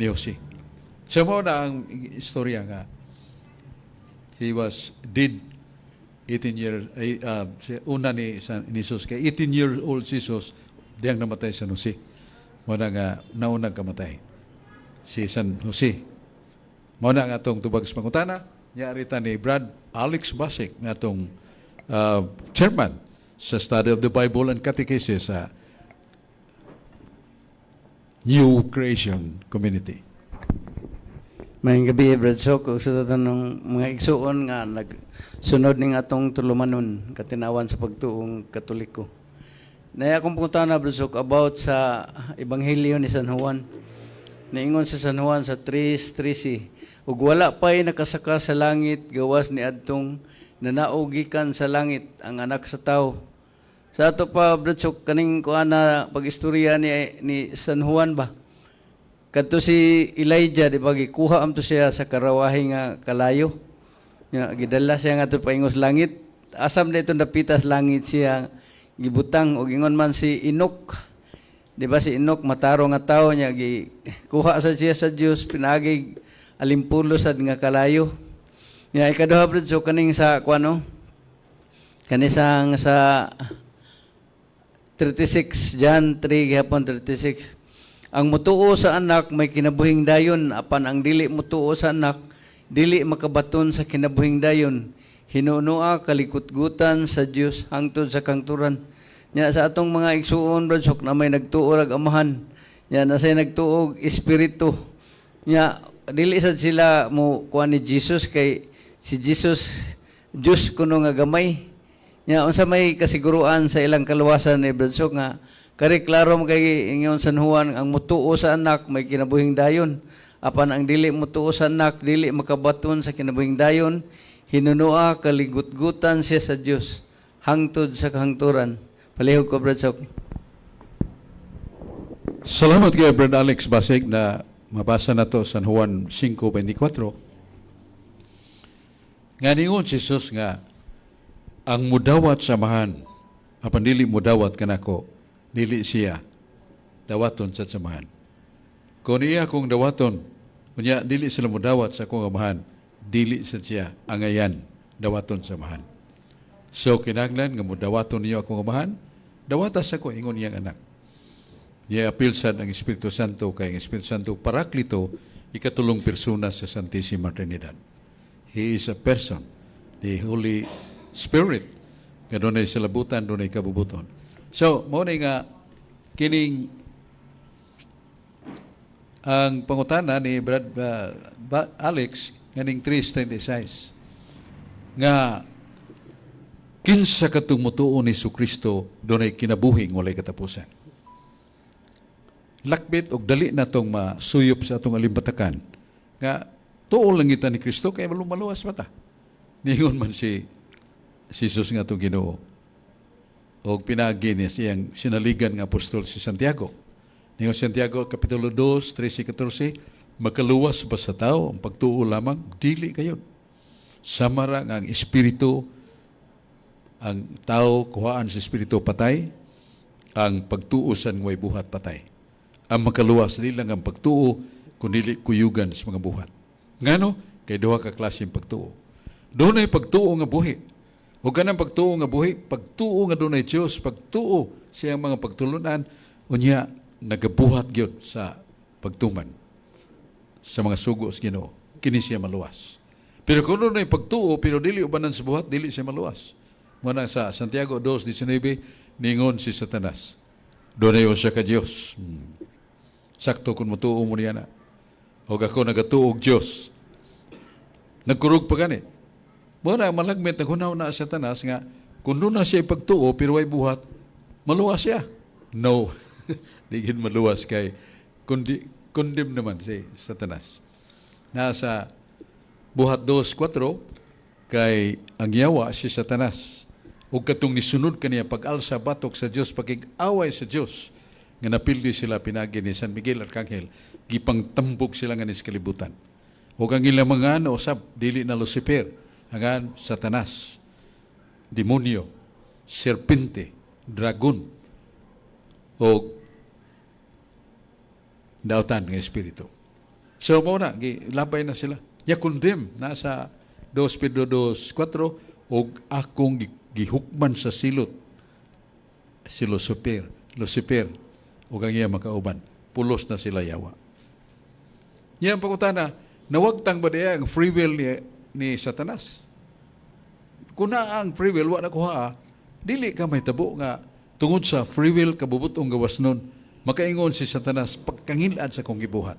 ni Jose. So mao na ang istorya nga he was dead 18 years eh, una ni, ni Jesus kay 18 years old si Jesus diyang namatay sa Jose. Mao na nga naunang kamatay si San Jose. Mao na ang atong tubag sa pangutana. Niarita ni Brad Alex Basik nga atong chairman sa Study of the Bible and Catechesis sa New Creation Community. Maayong gabi, Brad Sok, ug sa tanang mga igsuon nga nagsunod ning atong tulumanon, Katinawan sa Pagtuong Katoliko. Naay akong pangutana, Brad Sok, about sa Ebanghelyo ni San Juan. Niingon sa San Juan sa 3:13, "Ug wala pa'y nakasaka sa langit gawas ni adtong nanaog gikan sa langit, ang Anak sa Tao." Sa ato pa, Brad Sok, kaning kuan na pag-istorya ni San Juan ba? Kadto si Elijah, di ba, gikuha amto siya sa karawahe nga kalayo. Nya gidala siya ngadto paingos langit. Asam na itong dapita sa langit siya gibutang? Og ingon man si Enoch. Di ba si Enoch matarong nga tawo niya, gikuha sa siya sa Dios pinaagi alimpulo sad nga kalayo. Nya ikaduha, Brad, so kaning sa kuano kanisang sa 36, John 3 gihapon 36. "Ang mutuo sa Anak may kinabuhing dayon, apan ang dili mutuo sa Anak dili makabaton sa kinabuhing dayon. Hinunua kalikutgutan sa Dios hangtod sa kangturan." Nya sa atong mga igsuon, Brad Sok, na may nagtuo rag Amahan. Nya nasay nagtuog Espiritu. Nya dili sad sila mo kuan ni Jesus kay si Jesus Dios kuno nga gamay. Nya unsa may kasiguruan sa ilang kaluwasan ni Brad Sok nga kari klaro mo kay ingon San Juan, ang mutuo sa Anak may kinabuhing dayon, apan ang dili mutuo sa Anak dili makabaton sa kinabuhing dayon, hinunua kaligutgutan siya sa Dios hangtod sa kahangturan? Palihog ko, Brad Sok. Salamat kay Brad Alex Basig na Mabasa na to San Juan 5:24. Nga ningon si Jesus nga ang mudawat sa Amahan apan dili mudawat kanako, dili siya dawaton sa Amahan. Kung iya kong dawaton, unya dili sila mudawat sa akong Amahan, dili sa siya angayan dawaton sa Amahan. So kinahanglan nga mudawaton niyo akong Amahan, dawata sa ko, ingon iyang anak. Niya apil sad ang Espiritu Santo kay ang Espiritu Santo Paraklito, ikatulong persona sa Santissima Trinidad. He is a person, the Holy Spirit, nga dunay salabutan, dunay kabubuton. So, mao ni nga kining ang pangutana ni Brad Alex nganing 3:26 nga kinsa katong mutuo ni Kristo dunay kinabuhi nga walay katapusan. Lakbit og dali na tong masuyop sa atong alimbatakan nga tuo lang kita ni Kristo kay maluwas ba ta. Ningon man si Jesus nga atong Ginoo og pinaagi niya siyang sinaligan nga apostol si Santiago. Ningon Santiago Kapitulo 2, 13, 14, makaluwas ba sa tao ang pagtuo lamang? Dili kayo. Samara nga ang espiritu, ang tao kuhaan sa espiritu patay, ang pagtuo sa way buhat patay. Ang makaluwas di lang ang pagtuo, kundi kuyugan sa mga buhat. Ngano? Kay duha ka klaseng pagtuo. Dunay pagtuo nga buhi. O kanang pagtuo nga buhi, pagtuo nga dunay Dios, pagtuo siyang mga pagtulunan, unya nagabuhat gyud sa pagtuman sa mga sugo sa Ginoo. Kini siya maluwas. Pero kung dunay pagtuo pero dili ubanan sa buhat, dili siya maluwas. Mao na sa Santiago 2:19 ningon si Satanas, "Dunay usa ka Dios. Sakto kung mutuo mo niya na. Og ako nagatuo og Dios." Nagkurog pa gani. Mao na malagmit naghunaw na sa Satanas nga kung doon na siya ipagtuo pero way buhat, maluwas siya. No. Di gid maluwas kay kundi condemn naman si Satanas. Nasa Buhat 2:4 kay ang yawa si Satanas ug katong nisunod kaniya pag-alsa batok sa Dios, pakig-away sa Dios nga napildi sila pinagi ni San Miguel Arcangel, gipangtambok sila nga sa kalibutan. Ug ang ilang mga ano usab dili na Lucifer, ang Satanas, demonyo, serpente, dragon o dautan nga espiritu. So mao na gilabay na sila. Ya condemn nasa 2 Pedro 2:4 og akong gihukman sa silot si Lucifer ug ang iya makauban. Pulos na sila yawa. Yan pangutana, nawagtang ba diya ang free will ni Satanas? Kung naa ang free will, wa na kuha, dili ka may tabo nga tungod sa free will kabubutong gawas nun, makaingon si Satanas pagkangilad sa akong gibuhat.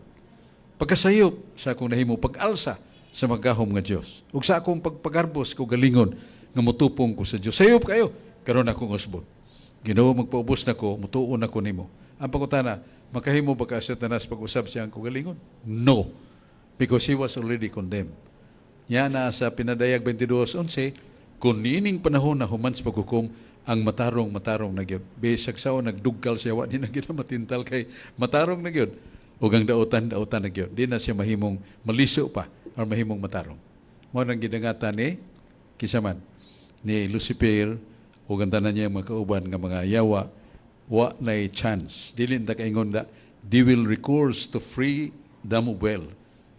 Pagkasayop sa akong nahimo, pag-alsa sa magahom nga Dios. Ug sa akong pagpagarbos ko galingon nga mutupong ko sa Dios. Sayop kayo, karon akong usbon. Ginoo, magpaubos na ko, mutuon ako nimo. Ang pangutana, makahimo ba ka Satanas pag-usab siyang kagalingon? No. Because he was already condemned. Nya na sa Pinadayag 22:11, kung niining panahon na human sa paghukom, ang matarong matarong na gyud. Bisag sao nagdugkal siya, wa ni na gyud matintal kay matarong na gyud. Ug ang dautan dautan na gyud. Di na siya mahimong maliso pa or mahimong matarong. Mao nang gidangatan ni kisaman ni Lucifer ug ang tanan niya mga kauban nga mga yawa, wa nay chance. Dili ta kaingon da they will recourse to freedom of will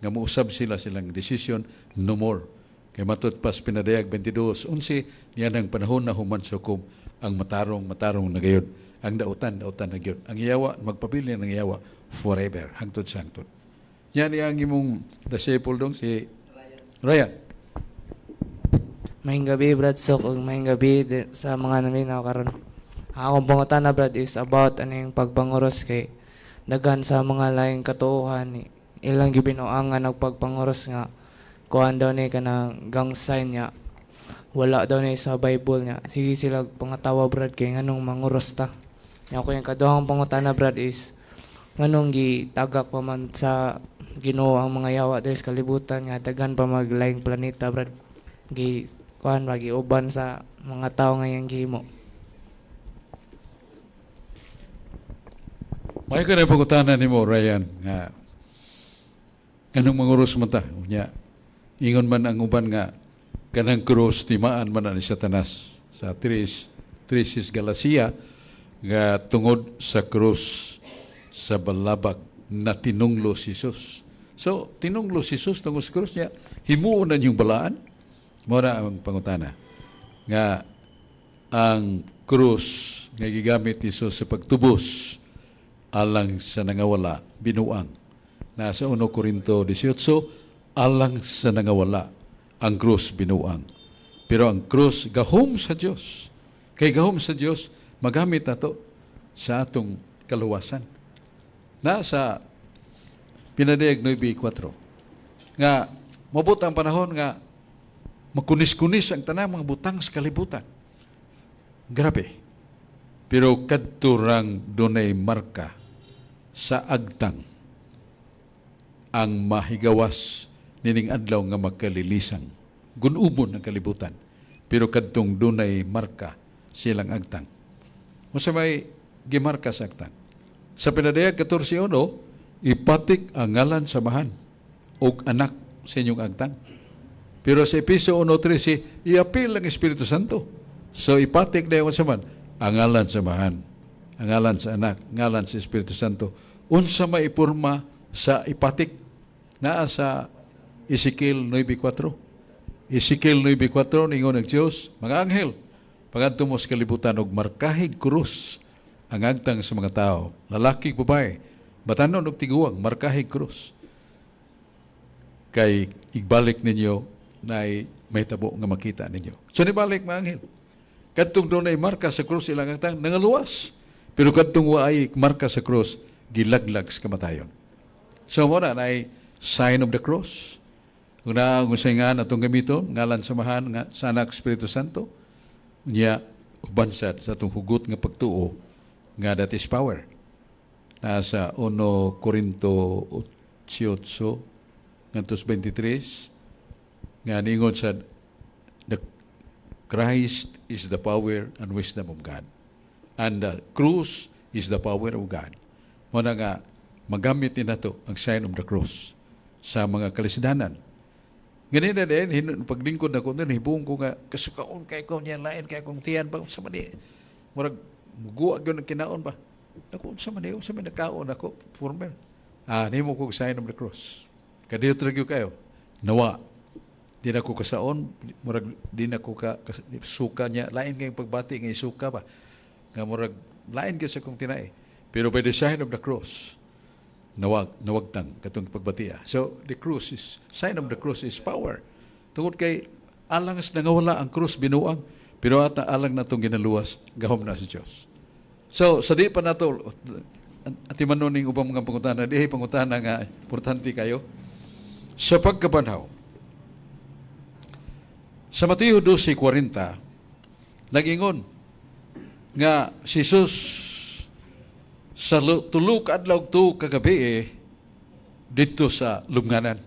nga mousab sila silang decision, no more. Kay matud pas Pinadayag 22:11, niya ng panahon na human sa hukom, ang matarong matarong na gayod, ang dautan dautan na gyud, ang yawa magpabilin ng yawa forever hangtod sa hangtod. Yan ang imong disciple dong si Ryan. Maayong gabi, Brad Sok, ug maayong gabi sa mga naminaw karon. Ang akong pangutana, Brad, is about ano yung pagpanguros kay daghan sa mga laing katuohan ilang gibinuangan og pagpanguros nga kuan daw ni kanang gang sign niya wala daw ni sa Bible niya. Sige sila pangatawa, Brad, kay nganong manguros ta. Nya ako yung kaduhang pangutana, Brad, is nganong gitagak pa man sa Ginoo ang mga yawa diri sa kalibutan nga daghan pa maglaing planeta, Brad, gi kuan ba giuban sa mga tao nga iyang gihimo? May ka na pangutana nimo, Ryan, nga Kanang manguros man ta. Unya, ingon man ang uban nga kanang krus timaan man na ni Satanas sa 3 Galacia nga tungod sa krus sa balabag na tinunglo si Jesus. So, tinunglo si Jesus tungod sa krus niya, himuon na niyong balaan. Mao na ang pangutana nga ang krus nga gigamit ni Jesus sa pagtubos alang sa nangawala, binuang. Nasa 1 Korinto 18, alang sa nangawala, ang krus binuang. Pero ang krus gahom sa Dios. Kay gahom sa Dios, magamit nato sa atong kaluwasan. Nasa Pinadayag 9.4 nga mabot ang panahon nga makunis-kunis ang tanang mga butang sa kalibutan. Grabe. Pero kadto rang dunay marka sa agtang ang mahigawas nining adlaw nga magkalilisang. Gunubon ang kalibutan. Pero kadtong dunay marka silang agtang. Unsa may gimarka sa agtang? Sa Pinadayag 14.1, ipatik ang ngalan sa Amahan og Anak sa inyong agtang. Pero sa Epeso 1.13, iapil ang Espiritu Santo. So ipatik na yung man, ang ngalan sa Amahan, ang ngalan sa Anak, ngalan sa Espiritu Santo. Unsa may ipurma sa ipatik? Naa sa Ezekiel 9.4. Ezekiel 9.4, ningon ng Diyos, "Mga anghel, pangadto mo sa kalibutan og markahig krus ang agtang sa mga tao, lalaki ug babae, batanon og tiguang, markahig krus. Kay igbalik ninyo na may tabo nga makita ninyo." So nibalik mga anghel. Kadtong dunay marka sa krus ilang agtang, nangaluwas. Pero kadtong waay marka sa krus, gilaglag sa kamatayon. So mao na ay sign of the cross. Kung naa ang unsay nga atong gamiton, ngalan sa Amahan, nga sa Anak, Espiritu Santo, unya uban sad sa atong hugot nga pagtuo nga that is power. Nasa 1 Corinto 8 ngadto 23 nga ningon sa the Christ is the power and wisdom of God. And the cross is the power of God. Mao na nga magamit din nato ang sign of the cross sa mga kalisdanan. Ganina din, paglingkod na ko din, hibuong ko nga, kasukaon kay ko niya, lain kay kong tiyan pa, sa mani, murag, muguwa gyud ang kinaon ba? Naku, sa mani, sa mani nakaon ako, former. Ah, nimo ko sign of the cross. Kadiyot ra gyud kayo. Nawa. Di na ko kasaon, murag di na ko suka niya, lain kayong pagbati nga isuka ba? Nga murag lain gyud sa kong tinai. Pero by the sign of the cross, nawagtang katong pagbatia. So the cross is sign of the cross is power. Tungod kay alang sa nangawala ang krus binuang, pero ata alang natong ginaluwas, gahom na si Dios. So sa di pa nato atimanon ning ubang mga pangutana, dihay pangutana nga importante kayo sa pagkabanhaw. Sa Mateo 12:40, nagingon nga si Jesus sa 3 ka adlaw ug 2 ka gabi eh, didto sa lubnganan.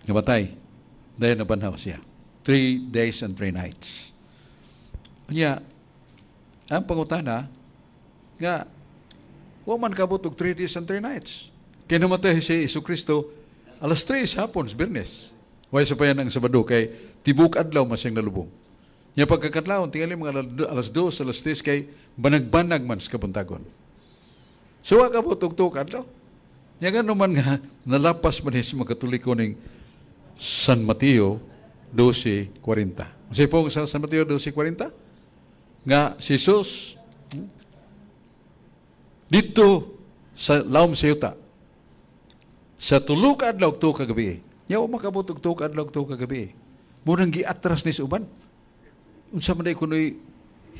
Namatay. Dahil nabanhaw siya. 3 days and 3 nights. Unya, ang pangutana, nga, wa man kabot og 3 days and 3 nights. Kaya namatay si Jesu Kristo alas 3 hapon, sa Biyernes. Way sa payan ang Sabado, kay tibok adlaw man siyang nalubong. Nya pagkakadlawon, tingali mga alas 2, alas 3, kay banag-banag man sa kabuntagon. So wa kabot og 2 ka adlaw. Nya ngano man nga nalapas man sa mga Katoliko ning San Mateo 12:40? Unsay po sa San Mateo 12:40? Nga si Jesus didto sa lawom sa yuta sa 3 ka adlaw ug 2 ka gabi. Nya wa makabot og 2 ka adlaw ug 2 ka gabi. Murang giatras ni sa uban. Unsa man day kuno'y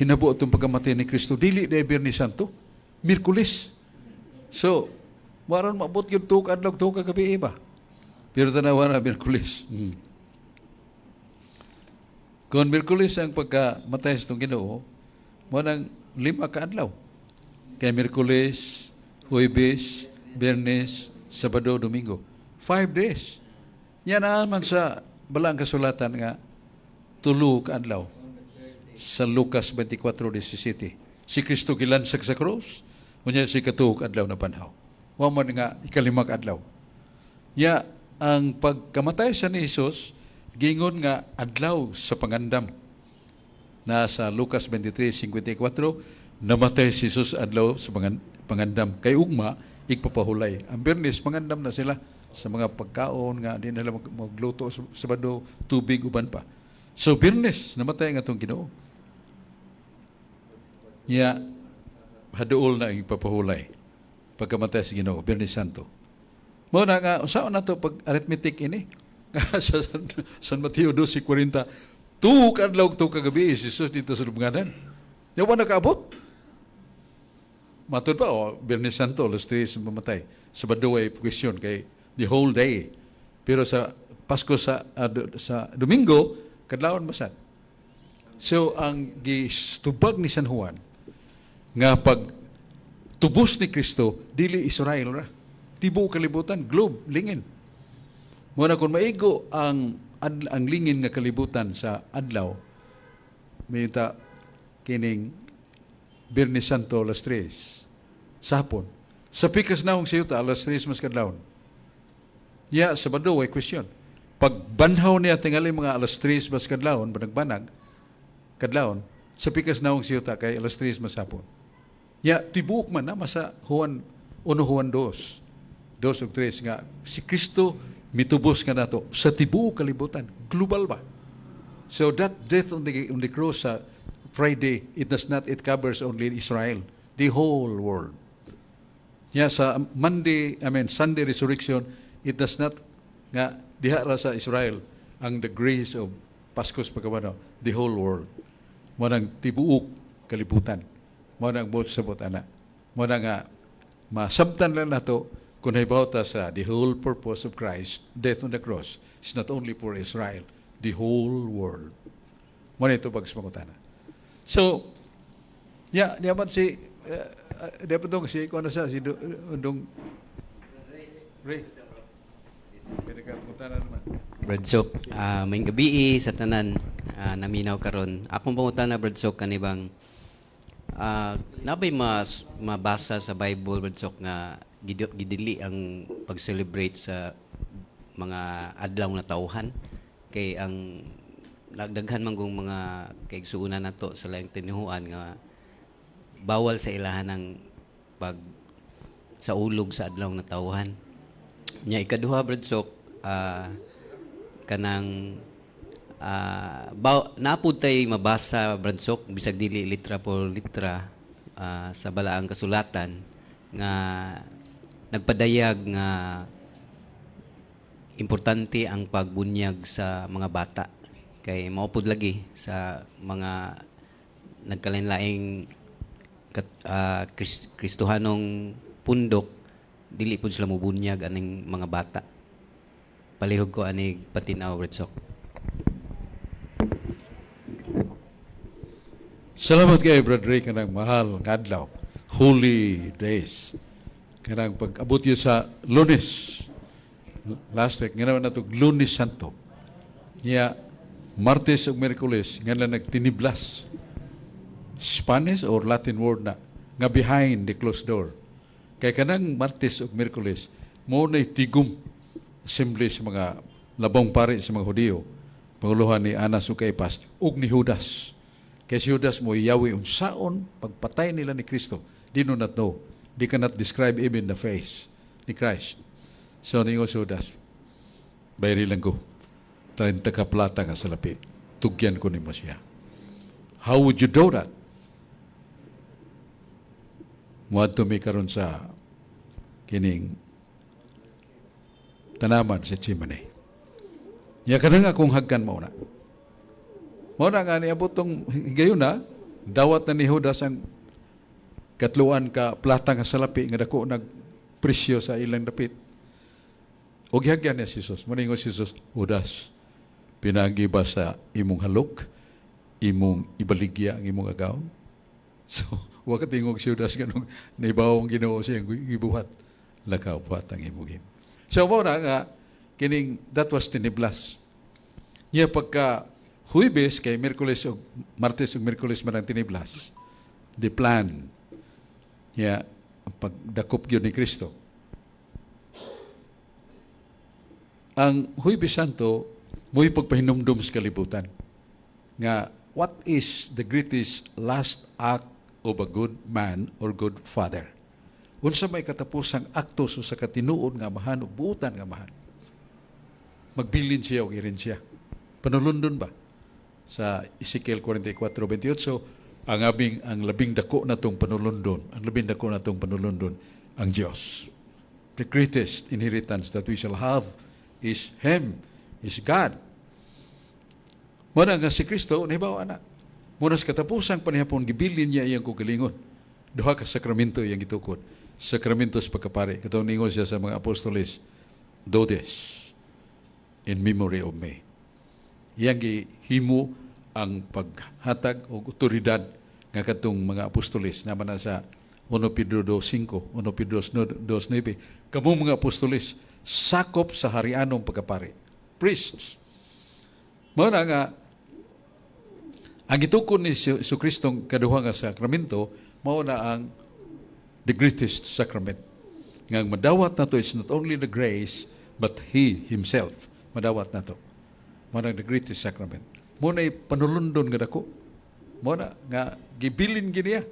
hinabo atong pagkamatay ni Kristo? Dili day Biyernes Santo. Miyerkules. So, waron maabot yung 2 ka adlaw ug 2 ka gabi ba? Pero tanawa na Miyerkules. Kung Miyerkules ang pagkamatay sa itong Ginoo, mao nang 5 ka adlaw. Kay Miyerkules, Huwebes, Biyernes, Sabado, Domingo. 5 days. Yan naman sa balaang kasulatan nga 3 ka adlaw. Sa Lucas 24:17. Si Kristo gilansag sa krus, unya sa ikatuo ka adlaw nabanhaw. Wa man nga ikalima ka adlaw. Ya, ang pagkamatay sa ni Jesus, gingon nga adlaw sa pangandam. Na sa Lucas 23:54, namatay si Jesus adlaw sa pangandam. Kay ugma, igpapahulay. Ang Biyernes, pangandam na sila sa mga pagkaon nga di nila magluto sa Sabado, tubig, uban pa. So, Biyernes, namatay ang atong Ginoo. Ya, haduol na ang ipapahulay pagkamatay sa Ginoo, Biyernes Santo. Mao na nga, unsaon na to pag arithmetic ini? Sa San Mateo 12:40, tuo ka adlaw tuo ka gabi si Jesus dito sa lubnganan. Di ba nakaabot? Matud pa, oh, Biyernes Santo, alas 3 mamatay. Sabado ay question kay the whole day. Pero sa Pasko sa Domingo, kadlawon masad. So ang gistubag ni San Juan nga pag tubos ni Kristo dili Israel ra. Tibuok kalibutan, globe, lingin. Mao na kung maigo ang lingin nga kalibutan sa adlaw, may ta kining Biyernes Santo alas 3 sa hapon. Sa pikas naong siyuta, alas 3 mas kadlawon. Ya, Sabado, way question. Pag banhaw niya tingali mga alas 3 mas kadlawon, banag-banag, kadlawon, sa pikas naong siyuta kay alas 3 mas hapon. Ya, tibuok man na, masa Juan 1, Juan 2. 2 ug 3 nga, si Kristo mitubos nga nato sa tibuok kalibutan. Global ba? So that death on the cross sa Friday, it does not, it covers only Israel, the whole world. Ya sa Monday, I mean Sunday resurrection, it does not nga diha ra sa Israel ang the grace of Paskos pagkabano, the whole world. Mao nang tibuok kalibutan. Mao nang buot sabot ana. Mao na nga masabtan lang nato kung nahibaw ta sa the whole purpose of Christ, death on the cross, is not only for Israel, the whole world. Mao na ito pag-sumangutana. So, yeah, diya man si, diya pa dong si, kung ano sa, si dong, Ray. Pwede ka pangutana naman. Brad Sok, maayong gabii sa tanan naminaw karon. Akong pangutana, Brad Sok, kanibang nabay mas mabasa sa Bible, Brad Sok, nga gidili ang pag-celebrate sa mga adlaw na tauhan kay ang nagdaghan man kung mga kaigsuonan nato sa laing tinuhuan nga bawal sa ilahan ang pag sa ulog sa adlaw na tauhan. Nya ikaduha, Brad Sok, kanang napud tay mabasa, Brad Sok, bisag dili litra por litra sa balaang kasulatan nga nagpadayag nga importante ang pagbunyag sa mga bata kay mao pud lagi sa mga nagkalain-laing Kristohanong pundok, dili pud sila mubunyag aning mga bata. Palihog ko anig patinaw, Brad Sok. Salamat kay Brad Ray kanang mahal nga adlaw. Holy Days. Kanang pag-abot yun sa Lunes. Last week, nga naman nato Lunes Santo. Niya, Martes ug Miyerkules, nga lang nagtiniblas. Spanish or Latin word na, nga behind the closed door. Kay kanang Martes ug Miyerkules, mao na'y tigom assembly sa mga labong pari sa mga Hudiyo, panguluhan ni Anas ug Caiphas, ug ni Judas. Kay si Judas mo yawi unsaon pagpatay nila ni Kristo. They do not know. They cannot describe even the face ni Christ. So ningon si Judas, "Bayri lang ko. 30 ka plata nga salapi. Tugyan ko nimo siya." How would you do that? Muadto mi karon sa kining tanaman sa Gethsemane. Ya kanang akong hagkan mao na. Mao na nga niabot tong higayon na, dawat na ni Judas ang katluan ka plata nga salapi nga dako nag presyo sa ilang dapit. O gihagyan niya si Jesus. Muningon si Jesus, "Judas, pinagi ba sa imong halok, imong ibaligya ang imong agawon?" So, wa ka tingog si Judas ganong naibaw ang Ginoo siyang gibuhat. Lakaw, buhat ang imong him. So, mao na nga, kining, that was tiniblas. Niya pagka Huwebes, kay Miyerkules o Martes o Miyerkules man ang tiniblas. The plan. Niya, ang pagdakop gyud ni Kristo. Ang Huwebes Santo mo'y pagpahinumdum sa kalibutan nga what is the greatest last act of a good man or good father? Unsa may katapusang akto sa katinuod nga amahan o buutan nga amahan? Magbilin siya og erensya. Panulundon ba? Sa Ezekiel 44:28, ang labing dako natong panulundon, ang labing dako natong panulundon ang Dios. The greatest inheritance that we shall have is Him, is God. Muna nga si Kristo, nahibaw ana. Muna sa katapusang panihapon, gibilin niya iyang kaugalingon. Duha ka sakramento iyang gitukod. Sakramento sa pagkapari. Katong ningon siya sa mga apostoles, "Do this in memory of me." Iyang gihimo ang paghatag og otoridad nga katong mga apostoles naman na sa 1 Pedro 2.5, 1 Pedro 2.9. Kamo mga apostoles, sakop sa harianong pagkapari. Priests. Mao na nga ang gitukod ni Jesu Kristong kaduha nga sakramento mao na ang the greatest sacrament. Nga ang madawat nato is not only the grace but He Himself. Madawat nato. Mao na the greatest sacrament. Mao na panulundon nga dako. Mao na nga gibilin giniya.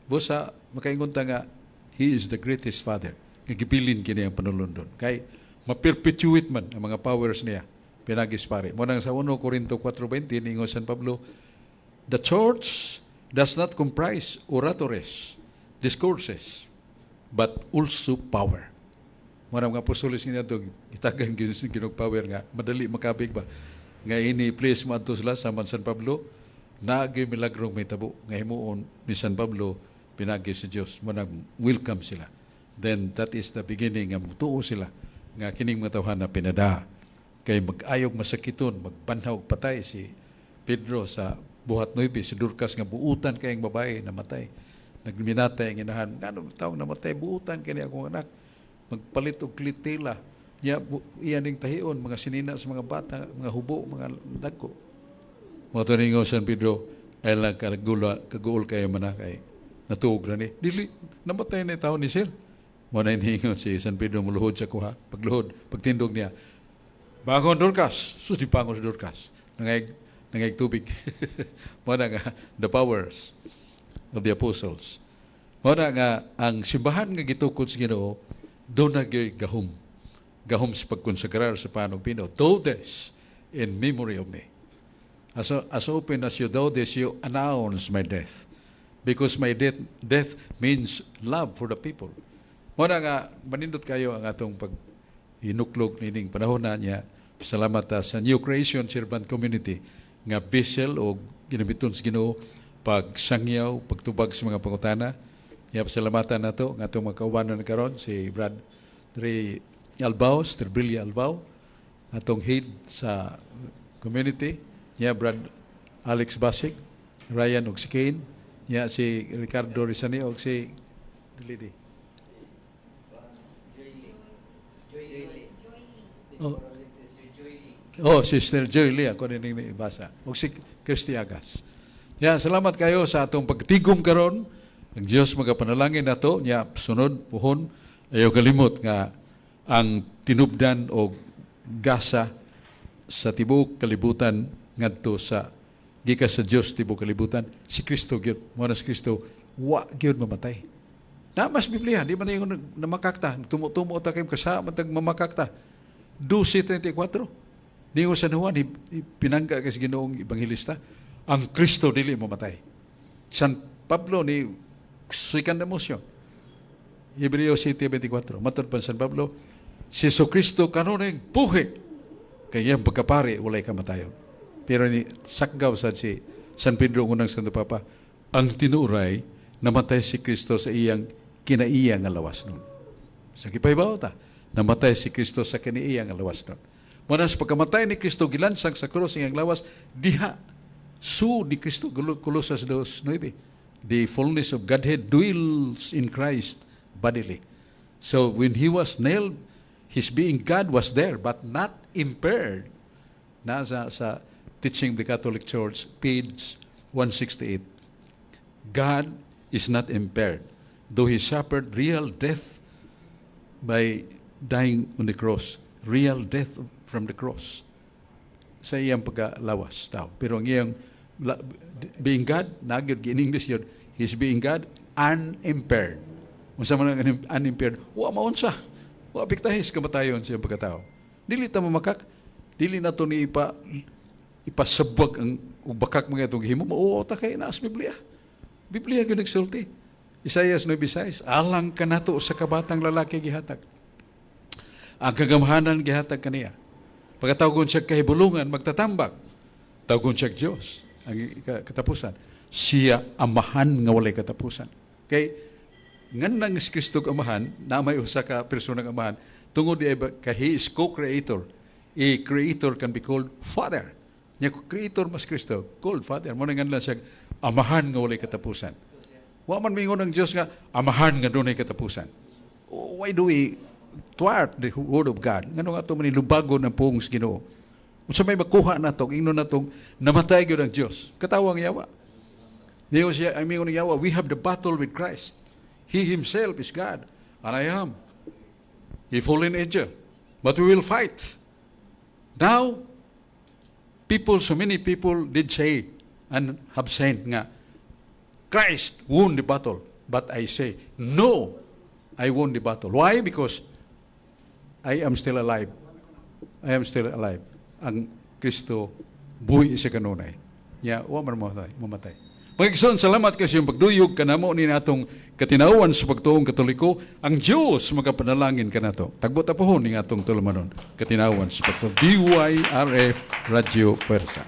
Busa makaingon ta nga He is the greatest father. Nga gibilin kini ang panulundon. Kay ma-perpetuate man ang mga powers niya pinagi sa pare. Mao nang sa 1 Corinto 4:20 ningon San Pablo, "The church does not comprise oratores, discourses, but also power." Mao nang mga apostoles nga to gitagan ginog power nga madali makabig ba nga ini place mo adto sila sa man San Pablo, naagay milagrong may tabo nga himuon ni San Pablo pinagi sa Dios. Mao nang welcome sila. Then that is the beginning nga mutuo sila nga kining mga tawhan na pinada kay mag-ayog masakiton, magbanhaw og patay si Pedro sa Buhat 9, si Dorcas nga buutan kayong babae namatay. Nagminatay ang inahan, nganong taong namatay, buutan kini akong anak. Magpalit og klitela. Ya, iya ning tahion, mga sinina sa mga bata, mga hubo, mga dagko. Mao to ningon San Pedro, ay lang kagula, kaguol kayo man kay natuog ra ni. Dili, namatay na tao ni sir. Mo na hiningon si San Pedro, muluhod sa kuha. Pagluhod, pagtindog niya, "Bangon, Dorcas!" Sus, di bangon si Dorcas. Nangayag tubig. Mo na nga, the powers of the apostles. Mo na nga, ang simbahan nga gitukod sa Ginoo, duna gyoy gahom. Gahom sa pagkonsagrar sa pan ug bino. "Do this in memory of me. As often as you do this, you announce my death. Because my death means love for the people." Mo na nga, manindot kayo ang atong pag inuklog nining panahon na niya. Salamat ta sa New Creation Servant Community nga vessel o ginamiton sa Ginoo pagsangyaw, pagtubag sa mga pangutana. Nya pasalamatan nato nga atong mga kaubanon karon, si Brad Dre Albao, Terbilia Albao, atong head sa community, nya Brad Alex Basig, Ryan og si Kane, nya si Ricardo Rizani og si Lady. Oh, Sister Joy Lee, ako din ning ibasa. Og si Christy Agas. Ya, salamat kayo sa atong pagtigom karon. Ang Dios magapanalangin nato nya sunod puhon ayaw kalimot nga ang tinubdan og gasa sa tibuok kalibutan ngadto sa gikan sa Dios, tibuok kalibutan si Kristo gyud. Mo na si Kristo wa gyud mamatay. Na mas Biblia, di man na yung namakakta. Tumo-tumo ta kay kasama tag mamakakta. 12:34. Ningon San Juan, pinangga kay sa Ginoong Ebanghelista, ang Kristo dili mamatay. San Pablo ni second emotion. Hebreo 7:24. Matod pa San Pablo, si Kristo kanunay buhi. Kay iyang pagkapari, walay kamatayon. Pero ni sakgaw sa si San Pedro unang Santo Papa, ang tinuray, namatay si Kristo sa iyang kinaiya nga lawas nun. Sa gipahibaw ta, namatay si Kristo sa kinaiya nga lawas nun. Muna sa pagkamatay ni Kristo, gilansang sa krus iyang lawas, diha, su ni Kristo, Colosas 2:9. The fullness of Godhead dwells in Christ bodily. So when He was nailed, His being God was there, but not impaired. Nasa sa Teaching of the Catholic Church, page 168. God is not impaired, though He suffered real death by dying on the cross. real death from the cross sa iyang pagkalawas tao. Pero ang iyang being God, nagyod in English yun, He's being God unimpaired. Unsa man ang unimpaired? Wa maunsa. Wa apektahis kamatayon sa iyang pagkatao. Dili ta mamakak, dili na to ni ipasabwag ang ug bakak mga itong gihimo, mauo ta kay naas Biblia. Biblia gyud nagsulti. Isaias 9:6, alang kanato usa ka batang lalaki gihatag. Ang kagamhanan gihatag kaniya. Pagkatawgon siya kahibulungan, magtatambak. Tawgon siya Diyos. Ang katapusan. Siya Amahan nga walay katapusan. Kay ngan nang si Kristo Amahan, na may usa ka persona nga Amahan, tungod di ba kay He is co-creator. A creator can be called Father. Nya creator mas Kristo, called Father. Mo na ngan lang siya Amahan nga walay katapusan. Wa man mingon ang Dios nga Amahan nga dunay katapusan. Why do we thwart the word of God? Ngano nga ato man lubagon ang pulong sa Ginoo? Unsa may makuha nato, ingnon natong namatay gyud ang Dios. Katawang yawa. Niyo siya, ay mingon ng yawa, we have the battle with Christ. He himself is God, and I am a fallen angel. But we will fight. Now, people, so many people did say and have said nga, Christ won the battle. But I say, no, I won the battle. Why? Because I am still alive. I am still alive. Ang Kristo buhi sa kanunay. Ya, wa man mamatay. Mamatay. Mga igsoon, salamat kasi yung pagduyog kanamo ni natong katinawan sa pagtuong Katoliko, ang Diyos magapanalangin kanato. Tagbo ta pohon ni atong tulumanon, katinawan sa pagtuong DYRF Radio Puwersa.